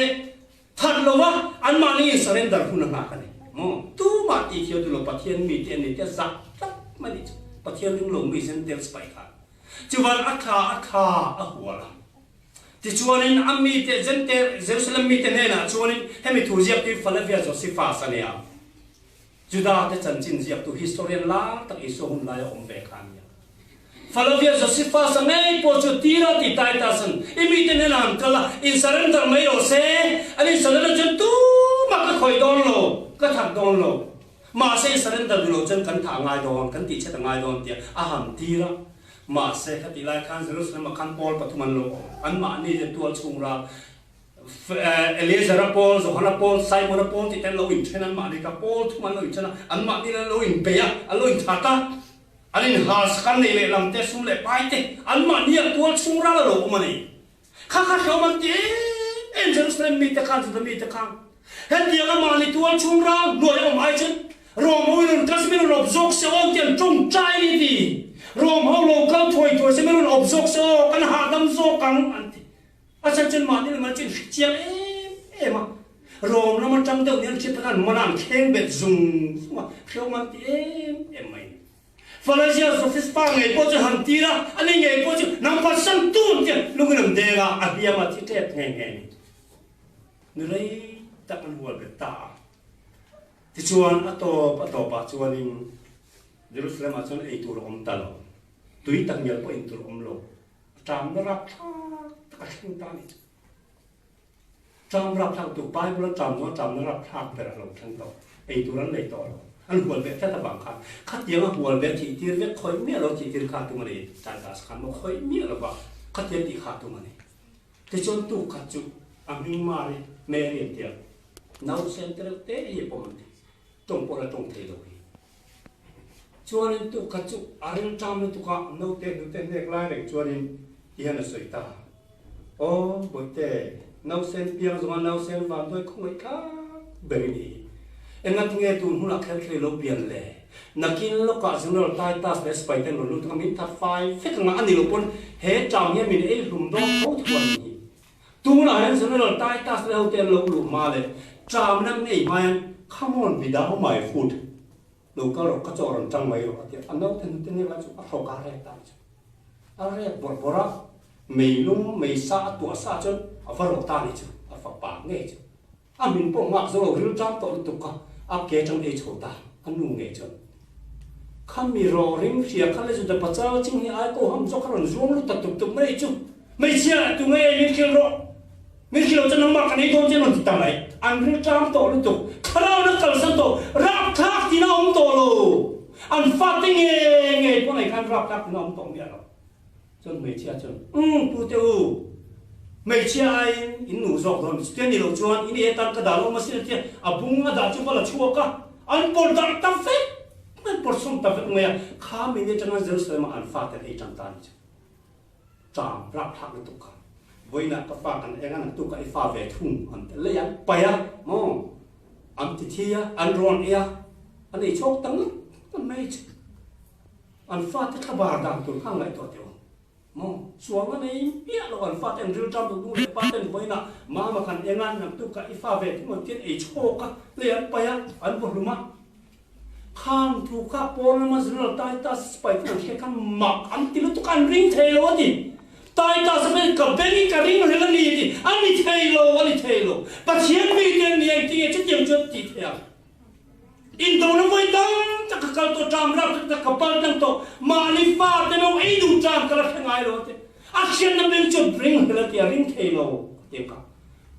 that lo a anmahni in surrender hun a nghak a ni maw? Tumah tih thiam duh lo Pathian mite an ni te zak tlat mai ni chu. Pathian ring lo mi Zentail sipai khan. Chuvan a thla a thla a hual a. Tichuanin a mite Jentail Jerusalem mite hnenah chuanin hemi thu ziaktu hi Flavia Josephus a nia. Juda te chanchin ziaktu historian lar tak Isua hun laia awm ve kha a nia. Flavia Josephus a ngei pawh chu Tira ti Titus-an i mite hnenah an kal a, in surrender mai rawh se, an in surrender chuan tumah ka khawih dawn lo, ka that dawn lo. Mahse i surrender duh loh chuan kan thah a ngai dawn, kan tih chhet a ngai dawn tia a han tir a. Mahse ka tih lai khan Jerusalem ah khan Paul pathum an lo awm. Anmahni te tual chhung ral Eleazar-a Paul, Johana Paul, Simon-a Paul tih te an lo inthen a, anmahni kha Paul thum an lo inthen a, anmahni an lo inbei a, an lo inthat a. An inhal sakhan nei leh lam te, sum leh pai te, anmahni ah tual chhung ral a lo awm a ni. Kha kha hlawm an ti em em Jerusalem mite khan Juda mite khan hetiang a mahni tual chhung ral hnuai a awm ai chuan Rom ho in rawn kal se min rawn awp zawk se aw an ti an tawngtai ni ti Rom ho lo kal thuai thuai se min rawn awp zawk se aw kan hahdam zawk ang an ti a chhan chuan mahni lam an chu in hre chiang em em a Rom ram atang deuh ni an hriat khan mana an thleng bet zung zung a hlawm an ti em em mai ni. Falasia Sophis pa ngei pawh chu han tir a, ani ngei pawh chu nang pasang tun tia lungin an deng a, a hliam a thi tep nghe nghe ni. Ni rei tak an hual bet ta a. Tichuan a tawp a tawpah chuanin Jerusalem ah chuan ei tur a awm ta lo, tui tak ngial pawh in tur a awm lo, a ṭamna rapthlak tak a thleng ta a ni chu. Ṭam rapthlak tu Bible a ṭam zawng a ṭamna rapthlak ber a lo thleng tawh. Ei tur an nei tawh lo. An hual ve tlat avang khan khatiang a hual ve thih tir vek khawih miah lo thih tir kha tum a ni. Titus khan maw khawih miah lo va khatiang tih kha tum a ni. Tichuan tuk khat chu a hming Mari, Mary an tia, nausen te reuh te hi a pawm an ti. Tawng pawh la tawng thei lo hi. Chuanin tuk khat chu a rilṭam lutuk a, naute hnute hnek lai reng chuanin ti hian a sawi ta. Aw Bawihte, nausen piang zawnga nausen vanduai khawngaih tlak ber i ni. Engatinge tun hunah kher kher i lo pian le? Nakin lawkah General Titus leh sipai ten rawn lut anga min that fai vek anga a ni lo pawn he tang hian min ei hlum dawn tho tho a ni hi. Tunah hian General Titus leh hote an lo luh hma leh tram lam nei hma hian Come on without my food lo kal rawh ka chaw rawn tang mai rawh a ti a, a naute hnute nek lai chu a hrawk a rek ta a ni chu. A rek bawrh bawrh a, meilum meisa a tuah sa chuan a va rawh ta a ni chu, a fapa ngei chu. A min pawh nghak zo lo ril tang tawh lutuk kha a ke atang ei chho ta, a nu ngei chuan. Khami rawring hria kha le Juda pachal ching hi ai ko ham zawk kha rawn zuang lut ta tuk tuk mai chu. Hmeichhia tu nge min hrilh rawh, min hrilh loh chuan nangmah kan ei dawn che an rawn ti ta mai. An ril tang tawh lutuk, thlarau na kalsan tawh, rapthlak tina awm tawh lo. An fate nge ngei pawh nei khan rapthlak tina awm tawh miah lo. Chuan hmeichhia chuan, Umm, pu te u, hmeichhia aiin in nu zawk dawn chutia ni loh chuan in e tan ka dah lo masin a tia, a bung a dah chu va la chhuak a, an pawr darh ta vek mai, an pawr sawm ta vek mai a, kha mini atanga Jerusalem ah an fate an ei tan ta a ni chu. Ṭam rapthlak lutuk kha. Vawiinah ka fa kan eng a, naktukah i fa ve thung an ti lei an paih a, maw? An ti thi a, an rawn ei a, an ei chhawk ta ngawt ngawt mai chu. An fate thlabar dan tur kha ngaihtuah teh u. Maw? Sualna nei miah lo an fate an rilṭam duh duh leh pa ten vawiinah mama kan eng a, naktukah i fa ve thung an ti an ei chhawk a, lei an paih a, an vaw hlum a. Khang thu kha Paul lama General Titus sipai ten an hriat khan mak an ti lutuk a, an ring thei lo a ti. Titus a hmel ka beng in ka ring reng a ni a ti. A ni thei lo, a ni thei lo. Pathian mi te an ni a, engtin nge chutiang chu an tih theih ang? Indona vawi tam tak ka kal tawh, ṭam rap tak tak ka pal tlang tawh, mahni fa te no ei duh ṭam ka la hre ngai lo a ti. A hriatna beng chu ring hlel a ti a, ring thei lo a ti ang kha.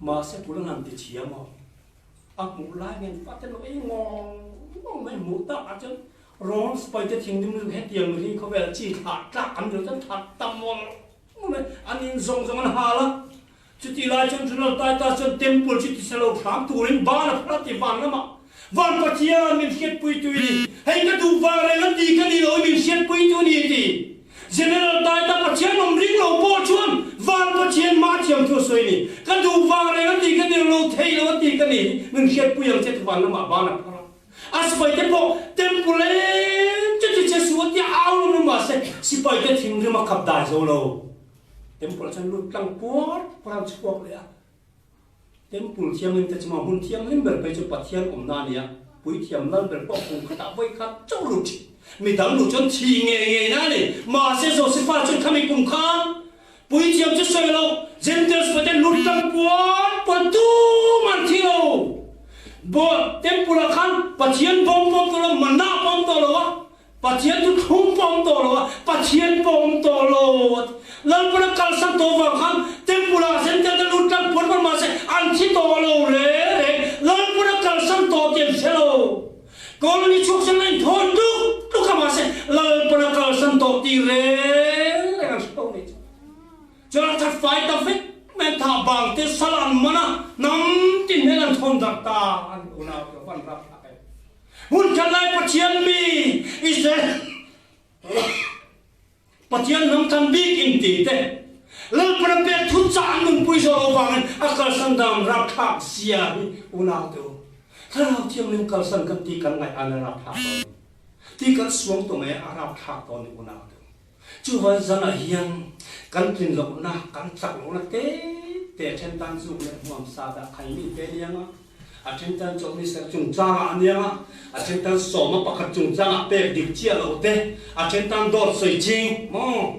Mahse tuna han ti thiam a, a hmuh lai hian fa te no ei ngawng ngawng mai hmuh tak ah chuan rawn sipai te thinrim lutuk hetiang mihring khawvel chi thlah tlak an ni lo chuan that tam mawlh mawlh mai, an in zawng zawng an hal a. Chutih lai chuan General Titus chuan Temple chu tisa lo hram turin ban a phar a ti van lamah, Van Pathian min hriatpuitu i ni, hei ka duh vang reng a ti ka ni lo i min hriatpuitu ni a ti. General Titus Pathian awm ring lo pawh chuan Van Pathian mah thiam thu a sawi ni, ka duh vang reng a ti ka ni lo thei lo a ti ka ni, min hriatpui ang che ti van lamah ban a phar a. A sipaite pawh Temple em chu ti che suh a tia au lo ni mahse sipaite thinrim a khap dai zo lo. Temple ah chuan lut tlang puar puar an chhuak leh a. Temple thianghlim te chunga hmun thianghlim ber phei chu Pathian awmna a ni a, puithiam lal ber pawh kum khatah vawi khat chauh lut thin. Mi dang luh chuan thi ngei ngei na a ni. Mahse Josefa chuan khami kum khan puithiam chu sawi lo, Gentiles pawh lut tlang puar puar tum an thi lo. Bo Temple ah khan Pathian bawm pawm tawh lo, manna pawm tawh lo a. Pathian chu thlum pawh a awm tawh lo a, Pathian pawh a awm tawh lo a ti. Lalpan a kalsan tawh vang khan Temple ah Gentile te lut tlang puan puan mahse an thi tawh lo reng reng. Lalpan a kalsan tawh tih an hre lo. Colony chhuak chuan an inthawn tluk tluk a mahse Lalpan a kalsan tawh tih reng reng an hre lo a nih chu. Chuan a that fai ta vek mai an thah bang te sal an man a, hnam tin hian an thawn darh ta a ni unau te van rapthlak em. Hmun khat lai Pathian mi Israel Pathian hnam than bik in ti te Lalpan a pek thu chah an nunpui zawh lo vangin a kalsan dan rapthlak zia hi unau te u Thlarau Thianghlim kalsan kan ti kan ngaih an a rapthlak dawn ni ti kan suang tawh mai a rapthlak dawn ni unau te u Chuvan zanah hian kan tlin lohna kan chak lohna te te a then tan zuk leh hmuam sa dah khai mi te aniang a. A then tan chawlhni serh chungchangah a niang a, a then tan sawma pakhat chungchangah pek dik chiah lo te, a then tan dawt sawi ching maw,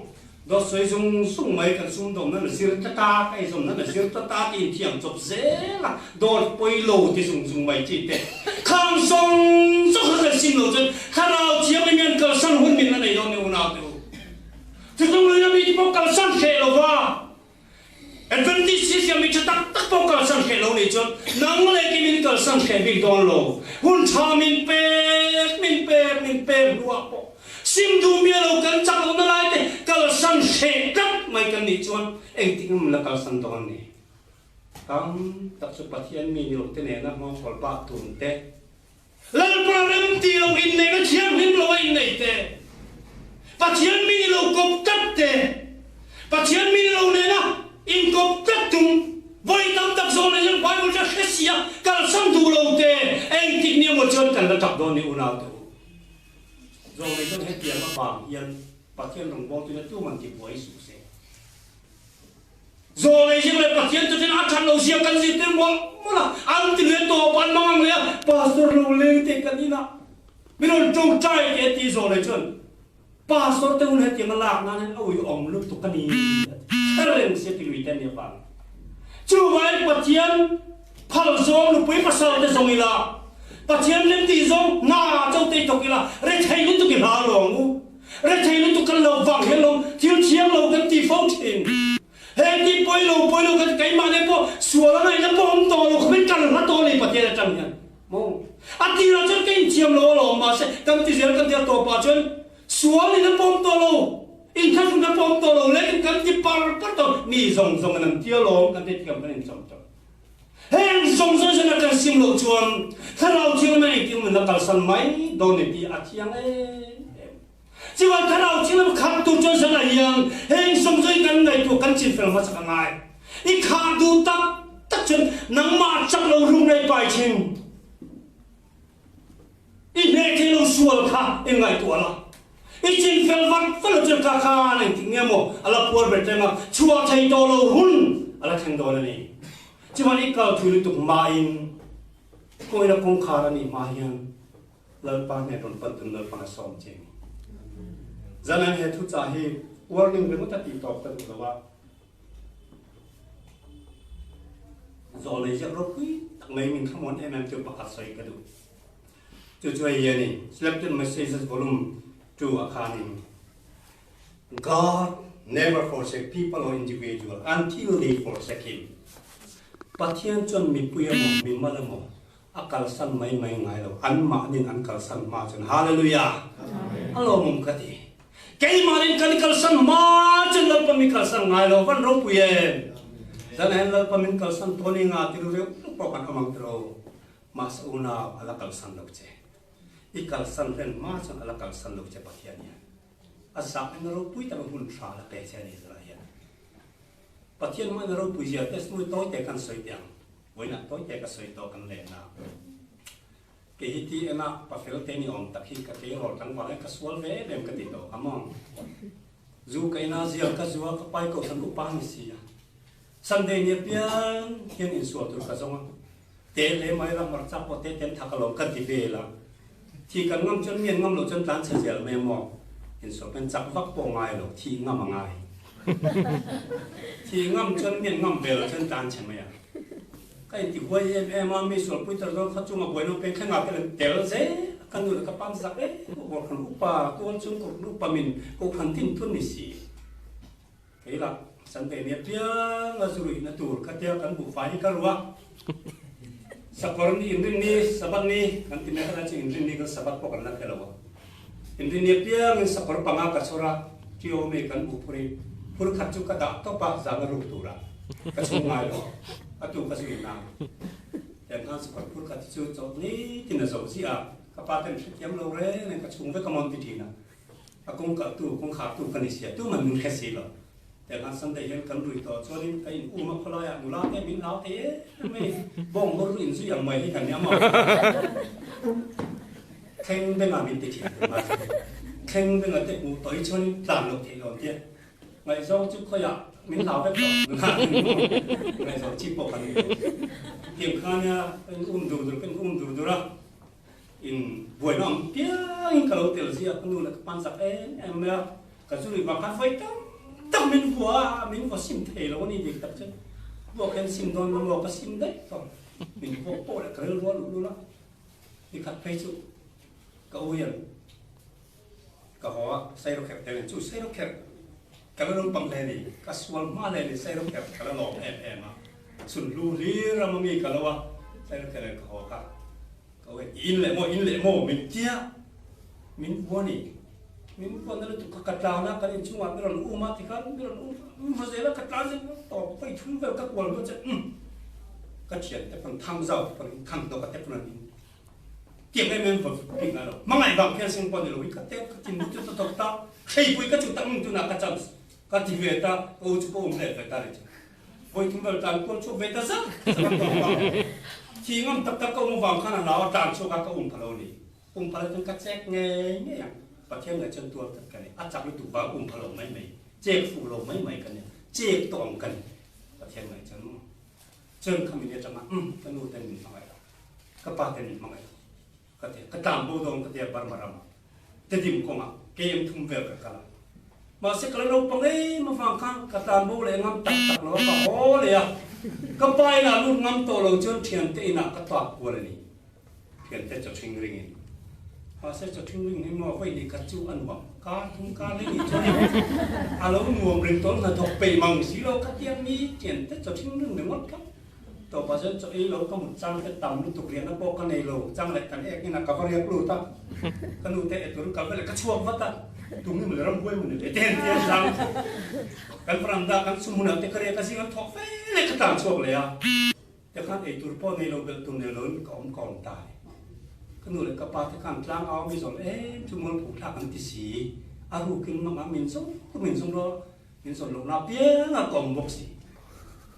dawt sawi zung zung mai kan sumdawmna na zir tlat a, ka eizawnna na zir tlat a tiin thiam chawp zel a, dawt pawi lo ti zung zung mai chi te. Khang zawng zawng kha kan sim lo chuan thlarau thiam in an kalsan hun min la nei dawn ni unau te u. Thuthlung lui ami te pawh kalsan hreh lo va. Adventist hi siam mi tha tak tak pawh kalsan hreh lo nih chuan nang leh ki min kalsan hreh bik dawn lo. Hun tha min pek, min pek, min pek hnuah pawh sim duh miah lo kan chak lohna lai te kalsan hreh tlat mai kan nih chuan engtik in la kalsan dawn ni? Tam tak chu Pathian mi ni lo te nena nghawngkawl pah tun te, Lalpa remti lo inneihna thianghlim lo a innei te, Pathian mi ni lo kawp tlat te, Pathian mi ni lo nena. Inkawp tlat tum vawi tam tak zawng leh hian Bible chu a hre si a, kalsan duh lo te, engtik ni emaw chuan kan la tap dawn ni unau te u. Zawng leh chuan hetiang avang hian Pathian rawngbawltuina tuman tibuai suh se. Zawng leh zing leh Pathian chu chuan a that lo zia kan zirtir mawlh mawlh a, an ti leh tawp an mang ang leh a, Pastor lo leng teh kan inah min rawn tawngtai teh a ti zawng leh chuan Pastor te hun hetiang a lak nan hian a uiawm lutuk a ni a ti. Hre reng sia ti lui te an nih avang. Chuvangin Pathian phal zawng nupui pasal te zawng ila, Pathian remtih zawng hna cho te i thawk ila, rethei lutuk i hla lo ang u. Rethei lutuk kan lo vang hian lo thil thiam lo kan ti fo thin. He ti pawi lo pawi lo kan ti keimah nen pawh sual a ngaihna pawh awm tawh lo khawpin kan hla tawh a ni Pathian atang hian. Maw? A tirah chuan ka inthiam lo alawm, mahse kan ti zel kan ti a tawpah chuan sual in a pawm tawh lo, inthlahrun a pawm tawh lo lekin kan ti par par tawh, mi zawng zawng in an ti alawm kan ti thiam kan inchawm tawh. Heng zawng zawng hian a kan sim loh chuan Thlarau Thianghlim a engtin min la kalsan mai dawn ni tih a thiang em em. Chuan Thlarau Thianghlim khat tur chuan zanah hian heng zawng zawng hi kan ngaihtuah kan chinfel hmasak a ngai. I khah duh tak tak chuan nangmah chak lo rum rei pai thin. I hneh thei lo sual kha i ngaihtuah la. I chinfel vat vat lo chuan ka khan engtik nge maw a la puar ber teng a, chhuah thei tawh lo hun a la thleng dawn a ni. Chuan i kal thui lutuk hmain kawina kawngkhar a nih hma hian Lalpa hnen rawn pan tun Lalpan a sawm che ni. Zanan he thuchah hi warning ringawt a tih tawp ka duh lo a. Zawlei ziak ropui tak mai min thlamuan em em chu pakhat sawi ka duh. Chu chu hei hi a ni, Selected Messages Volume 2 ah khanin God never forsake people or individual until they forsake him. Pathian chuan mipui emaw, mimal emaw A kalsan mai mai ngai lo, anmahnin an kalsan hma chuan Hallelujah! A lawmawm ka ti. Keimahnin kan kalsan hma chuan Lalpa mi kalsan ngai lo, van ropui em! Zan ah hian Lalpa min kalsan tawn i nga ti ru reuh pawh kan awm ang tiraw? Mahse unau a la kalsan lo che. I kalsan hlen hma chuan a la kalsan lo che Pathian hian. A zah in ropui tak hun tha la pe che a ni zan ah hian. Pathian hmain a ropui zia testimony tawi te kan sawi teh ang. Vawiinah tawi te ka sawi tawh kan len a. Kei hi ti ena pafel te ni awm tak hi ka tleirawl tlangval hian ka sual ve em em ka ti tawh a maw. Zu ka ina zial ka zua ka pai kohhran upa ni si a. Sunday ni apiang hian insual tur ka zawng a. Te hle mai la hmarcha pawh te ten thak alawm ka ti vel a. Thi kan ngam chuan mian ngam loh chuan tlan chhe zel mai a maw. Insual kan chak vak pawh ngai lo, thi ngam a ngai. Thi ngam chuan mian ngam ve loh chuan tlan chhe mai a. Ka inti huai em em a, mi sualpui tar dawn kha chunga buaina peng thleng ah te lem tel zel a, ka nu leh ka pa an zak em em a, upa tual chung kohhran upa min kohhran tin thun ni si. Kei lah Sunday nia piang a zuruihna tur kha tia kan buhfai hi ka ru a, Sakawr ni inrin ni Sabbath ni kan ti mai kha chu inrin ni kan Sabbath pawh kan la khe lo a, inrin nia piangin sakawr panga ka chhawr a, Tio mi kan buh phur in phur khat chu ka dah tawp a zan a ruk tur a ka chhung ngai lo a tu ka zui nang tiang khan sakawr phur khat hi chu chawlh nitin a zo ziah a, ka pa ten hrethiam lo reng reng ka chhung vek a mawn ti thin a. A kawngkalhtu, kawngkhartu ka ni sia, tuman min hre si lo. Tiang khan Sunday hian kan rui tawh chuanin ka in um a khawlaiah nula te min hlau thei em mai, bawng hur in zui ang mai hi ka nia maw. Thleng bengah min ti thin tur mai. Thleng bengah te hmuh tawh hi chuanin tlan loh theih lo an tia. Ngaihzawng chu khawiah min hlau vek tawh, nula ngaihzawng chi pawh kan ni lo. Tiang khan nia ka in um dur dur, ka in um dur dur a. In buaina awm piangin ka lo tel zia ka nu leh ka pan zak em em mai a, ka zu ri vang khan vawi tam tak min vua a, min vua sim thei lo a ni dik tak chuan vuak hian sim dawn lo maw ka sim daih tawh, min vuak pawh leh ka rilru a luh lul a, nikhat phei chu ka u hian ka haw a Sairawkherh tel in chu Sairawkherh ka la naupang hle a ni, ka sual hma hle a ni Sairawkherh ka la lawm em em a, chhun hlu hlir ram ami ka lo a Sairawkherh in ka haw kha. Ka weh i in leh maw, in leh maw min tia min vua ni. Min vua na lutuk kha ka tlan a, kan inchungah mi rawn um a tikhan mi rawn um um va zel a, ka tlan zel a tawp vawi thum vel ka kual hnu chuan umm ka thian te pawn thang zau te pawn in thang dawk a te pawn an in tiang em em va bik ngai lo. Hmangaih vang phian sing pawh ni lo i ka te ka tin lut ta tawp ta, hreipui ka chu ta umm tunah ka chance ka ti ve ta, ka u chu ka um let ve ta ri chu. Vawi thum vel tlan kual chhuak ve ta zak zak a tawp a. Thi ngam tak tak ka um avang khan a nau a tlan chhuak a ka um pha lo a ni. Um pha lo chuan ka chek ngei ngei ang. Pathian ngaih chuan tual tak ka ni. A chak lutuk vang um pha lo mai mai, chek fuh lo mai mai ka ni. Chek tawh ang ka ni. Pathian ngaih chuan maw. Chuan khami ni atanga umm ka nu ten min hmangaih lo, ka pa ten min hmangaih lo ka ti a. Ka tlan bo dawn ka ti a Burma ramah. Tedim kawngah KM thum vel ka kal a. Mahse ka la naupang em avang khan ka tlan bo leh ngam tak tak lo a, ka haw leh a. Ka pa inah lut ngam tawh lo chuan thiante inah ka tlak kual a ni. Thiante chaw ṭhing ringin. Mahse chaw ṭhing ring hi maw vawi leh khat chu a nuam. Kar thum kar leh nih chuan a lo nuam reng tawh hnathawk peih mang si lo ka tia mi thiante chaw ṭhing ring ringawt kha. Tawpah chuan chaw ei lo ka mut chang te tam lutuk riahna pawh ka nei lo, chang leh kan ek inah ka va riak lut a, ka nu te e turin kal veleh ka chhuak vat a, tum hi mawle ramhuai mawni le te an ti a zang kan veranda kan sumhmunah te ka riak a zing an thawk fe leh ka tlan chhuak leh a, tikhan ei tur pawh nei lo belh tur nei loin ka awm ka awm ta a ni. Ka nu leh ka pa te khan tlang au mi zawn em chu mualpho thlak an ti si, a rukin mangah min zawng min zawng rawh min zawn lohna apiang a ka awm bawk si.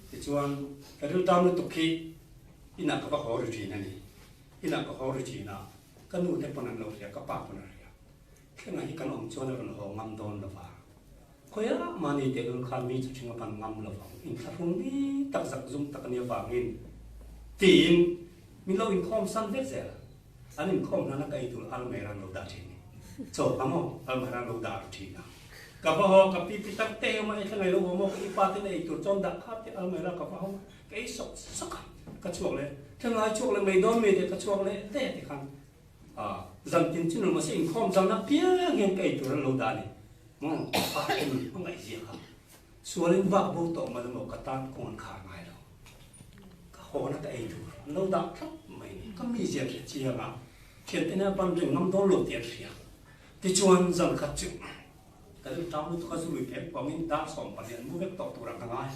Tichuan, ka riltam lutuk hi inah ka va haw ri thin a ni. Inah ka haw ri thin a, ka nu te pawn an lo hria, ka pa pawn a hria. Thlengah hi kan awm chuan a rawn haw ngam dawn lo va. Khawiah mahni tehlul khan mi chu ṭhing a pan ngam lo vang, inthlahrung mi tak zak zum tak a nih avangin tiin min lo inkhawm san vek zel a. An inkhawm hlana ka eitur almera an lo dah thin ni. Chaw ka maw almera an lo dah ru thin a. Ka va haw, ka pi pi tak te awm a, ei thla ngai lo awm aw, ka i pa ten eitur chuan dah kha te almera ka va haw a, ka ei sawk sawk a, ka chhuak leh, thla ngai chhuak leh mai dawn mi te ka chhuak leh te ti khan ah zan tin chu nul mahse inkhawm zan apiang hian ka eitur an lo dah a ni. Maw ka pa te nun hmangaih zia kha sualin vak bo tawh mai lo maw ka tan kawng an khar ngai lo. Ka hawn a ka ei tur an lo dah thlap mai ni. Ka mizia hre chiang a, thiante nen a ban reng ngam dawn lo tih an hria. Tichuan zan khat chu ka rilru tang lutuk a zui pek vangin dar 12 an mu vek tawh turah ka ngai.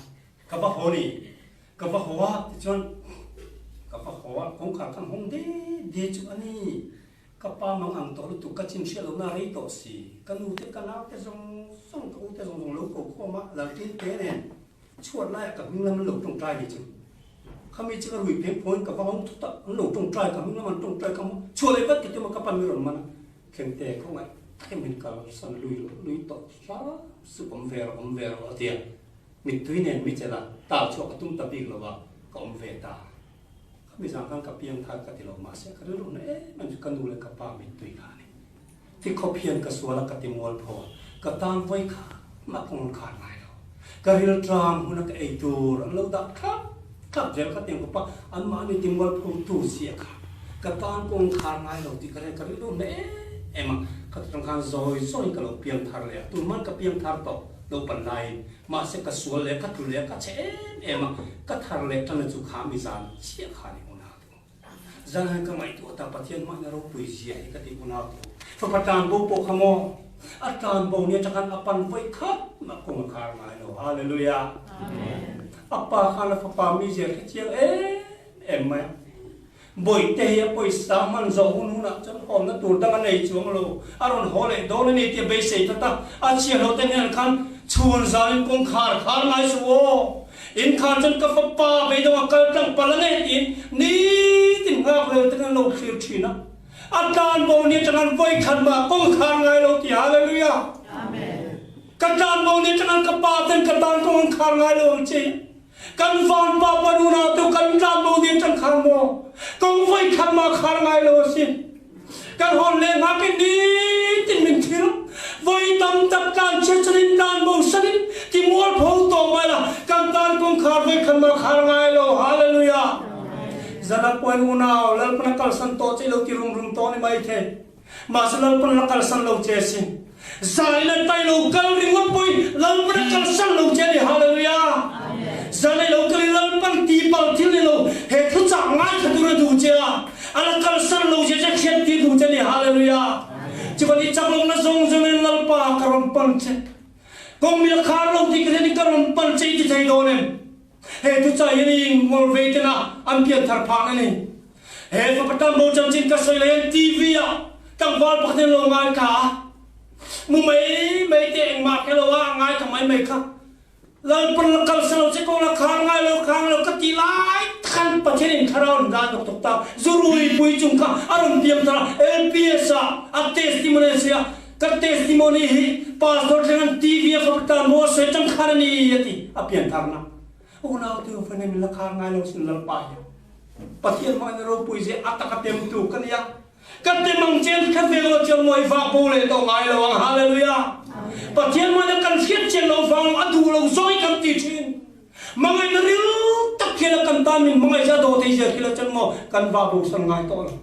Ka va haw ni. Ka va haw a, tichuan ka va haw a, kawngkhar khan hawng de de chu a ni. Ka pa mang ang tawh lutuk ka chin hriat lohna rei tawh si. Ka nu te ka nau te zawng zawng ka u te zawng zawng lo ko khawm a, Laltin te nen Chhuat laiah ka hming lam an lo tawngtai ni chu. Khami chu ka rui pheng phawngin ka va awm thut a, an lo tawngtai ka hming lam an tawngtai ka hmu. Chhuat leh vat ka ti maw ka pan mi rawn man a, Thlengte khawngaih takin min kal san lui loh lui tawh hla sup awm ve rawh awm ve rawh a ti a. Mittui nen mi chelh a, tal chhuah ka tum ta bik lo a, ka awm ve ta. Khami zang khan ka piang thar ka ti lo mahse ka rilru na em em chu ka nu leh ka pa mittui kha a ni. Ti khawp hian ka sual a ka ti mual pho a, ka tan vawi kha mah kawng an khar ngai lo. Ka ril tang hun a ka ei tur an lo dah thlap thlap zel kha tiang khawp a an mahni ti mual pho tu si a kha ka tan kawng an khar ngai lo tih ka hre ka rilru hle em a, kha ti tang khan zawi zawiin ka lo piang thar leh a, tun hman ka piang thar tawh lo pan laiin mahse ka sual leh ka tlu leh a ka chhe em em a, ka thar leh tan a chu kha mi zan chiah kha a ni hun a. Zan han ka ngaihtuah ta Pathian hmaina ropui zia hi ka ti unau tho. Fapa tlanbo pawh kha maw? A tlanbo ni atang khan a pan vawi khat mah kawng a khar ngai lo. Hallelujah. A pa khan a fapa mizia hre chiang em em mai a. Bawihte hi a pawisa hman zawh hun hunah chuan hawnna tur dang a nei chuang lo. A rawn haw leh dawn a ni tih a beisei tlat a. A chhiahhlawh te hnen khan chhun zalin kawngkhar khar ngai suh aw. Inkhar chuan ka fapa beidawng a kal tlang palh a nei tiin nitin nghak lel te kan lo thlir thin a. A tlanbo ni atang an vawikhat mah kawngkhar ngai lo ti Hallelujah. Ka tlanbo ni atang an ka pa ten ka tan kawng an khar ngai lo ang che. Kan van pa pa nunau tu kan tlanbo ni atang khan maw kawng vawikhat mah khar ngai lo a si. Kan hawn leh hngak i nitin min thil voi tam tak tlan chiat in tlan bo san in ti mualpho tawh mai la kan tan kawngkhar voi khat ma khar ngai lo. Hallelujah. Zana puan unau Lalpan a kalsan tawh che lo ti rum rum tawh ni mai thei. Mahse Lalpan la kalsan lo che sin. Zai le tai lo kal ringawt pawhin Lalpan a kalsan lo che ni. Hallelujah. Zan i lo kal i Lalpan ti pal thil ni lo he thuchah ngaithla tur a duh che a. A la kalsan lo che che hriat tir duh che ni. Hallelujah. Chuan i chak lohna zawng zawng in Lalpa ka rawn pan che. Kawng mi la khar lo tih ka hriat in ka rawn pan che i ti thei dawn em? He thuchah hian i ngawl vei tena an pian thar phah na ni. He fapa tambo chanchin ka sawi lai hian TV ah tlangval pakhat in lo ngaithla a. Mu mai mai te engmah khe lo a, a ngaithla mai mai kha. Lalpan la kal selo che kawng la khar ngai lo khar ngai lo ka ti lai khan Pathian in thlarau an dah tuk tuk ta. Zurui pui chung kha a rawn piang thar a, LPS ah a testimony a sawi a, ka testimony hi Pastor thleng an TV a fapa maw a sawi tang khan a ni a ti, a pian tharna. Unau te u fane min la khar ngai lo sin Lalpa hian Pathian hmangin a ropui zia a tak a temtu ka nia. Kan tem ang chen khat ve lo chuan maw i vah bo leh tawh ngai lo ang. Hallelujah! Pathian hmangin kan hriat chian lo vang a duh lo zawi kan ti thin. Hmangaihna ril tak hian a kan tan min hmangaih zia daw thei zia khi lo chuan maw kan vah bo san ngai tawh lo.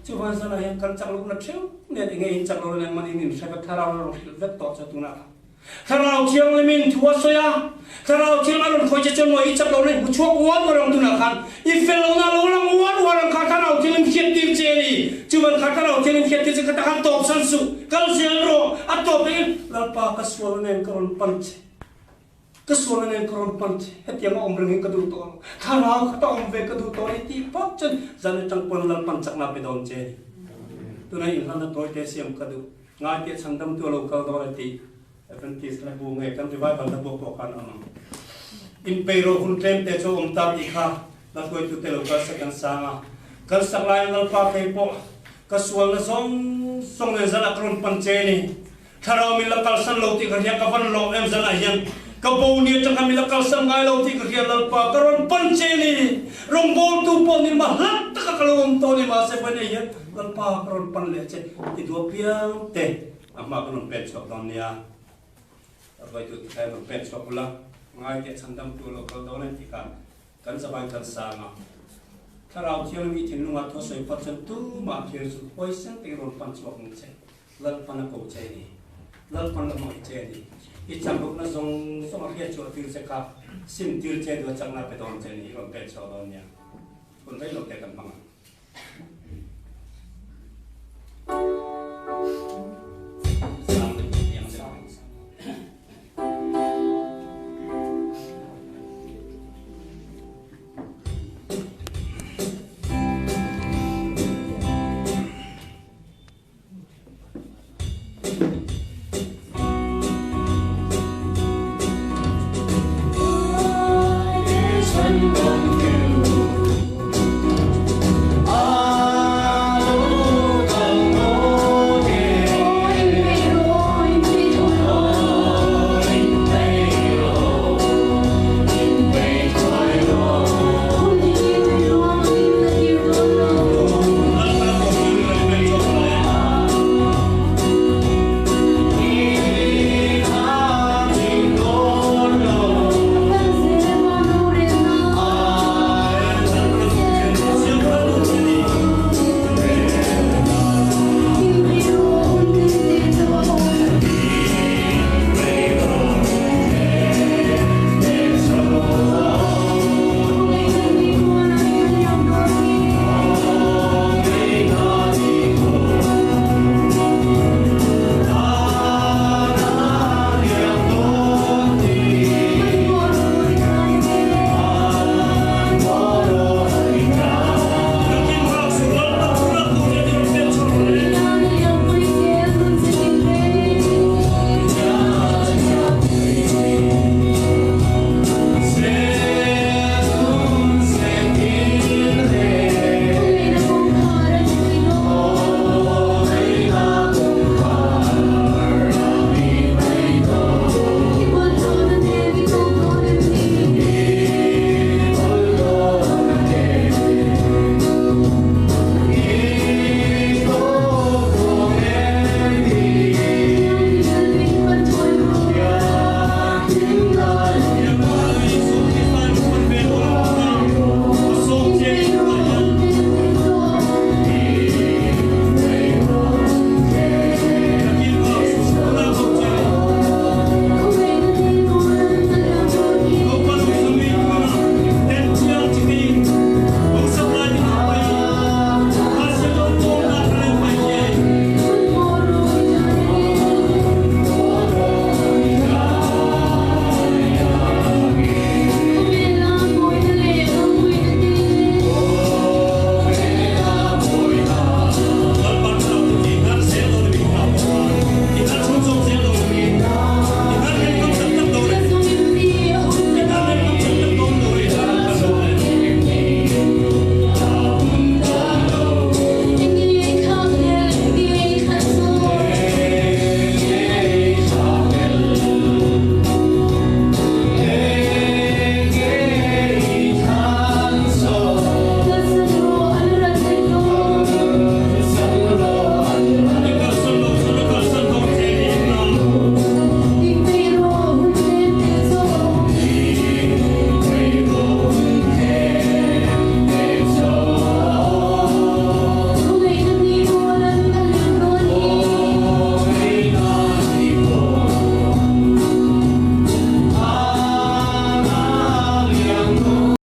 Chuvan zanah hian kan chak lohna theuh nen enge in chak lo nen man in in hre vek thlarau la rawn hrilh vek tawh chu tunah kha. Thlarau Thianghlimin thu a sawi a, Thlarau Thiang a rawn khawi che chuan maw i chak lohna i hmu chhuak uar uar ang tunah khan i fel lohna a lo lang uar uar ang kha Thlarau Thianghlim hriat tir che a ni. Chuvan kha Thlarau Thianghlim hriat tir che kha takhan tawp san suh, kal zel rawh, a tawp engin Lalpa ka sualna nen ka rawn pan che, ka sualna nen ka rawn pan che, hetiang a awm reng hi ka duh tawh lo, Thlarau kha ta awm ve ka duh tawh a ni tih phawt chuan zan atang pawn Lalpan chakna pe dawn che a ni. Tunah inhlanna tawi te siam ka duh. Ngaite chhandamtu a lo kal dawn a tih Adventist hla bu nge kan revival hla bu pawh khan a awm ang. Inpei ro hun tlem te chu a awm ta tih kha la hruaitute lo kal sak an sang a. Kal sak laiin Lalpa phei pawh ka sualna zawng zawng nen zanah ka rawn pan che ni. Thlarau min la kalsan lo tih ka hria ka van lawm em zanah hian ka bo ni atang khan min la kalsan ngai lo tih ka hria Lalpa ka rawn pan che ni. Rawngbawltu pawh ni mah hlat taka ka lo awm tawh ni mahse vawiin hian Lalpa ka rawn pan leh che i duah piang te a hma kan rawn pen chhuak dawn nia. A hruaitu te kha rawn pen chhuak ula, ngai teh chhandamtu lo kal dawn e tih kha kan zavain kan sang a. Thlarau Thianghlim i thinlungah thu a sawi phawt chuan tumah thlir chu huaisen takin rawn pan chhuak ang che. Lalpan a ko che ni. Lalpan la hmangaih che ni. I chaklohna zawng zawng a hriat chhuah tir che kha sim tir che duh a chakna pe dawn che ni i rawn pen chhuak dawn nia. Hun rei lo te kan hmang ang.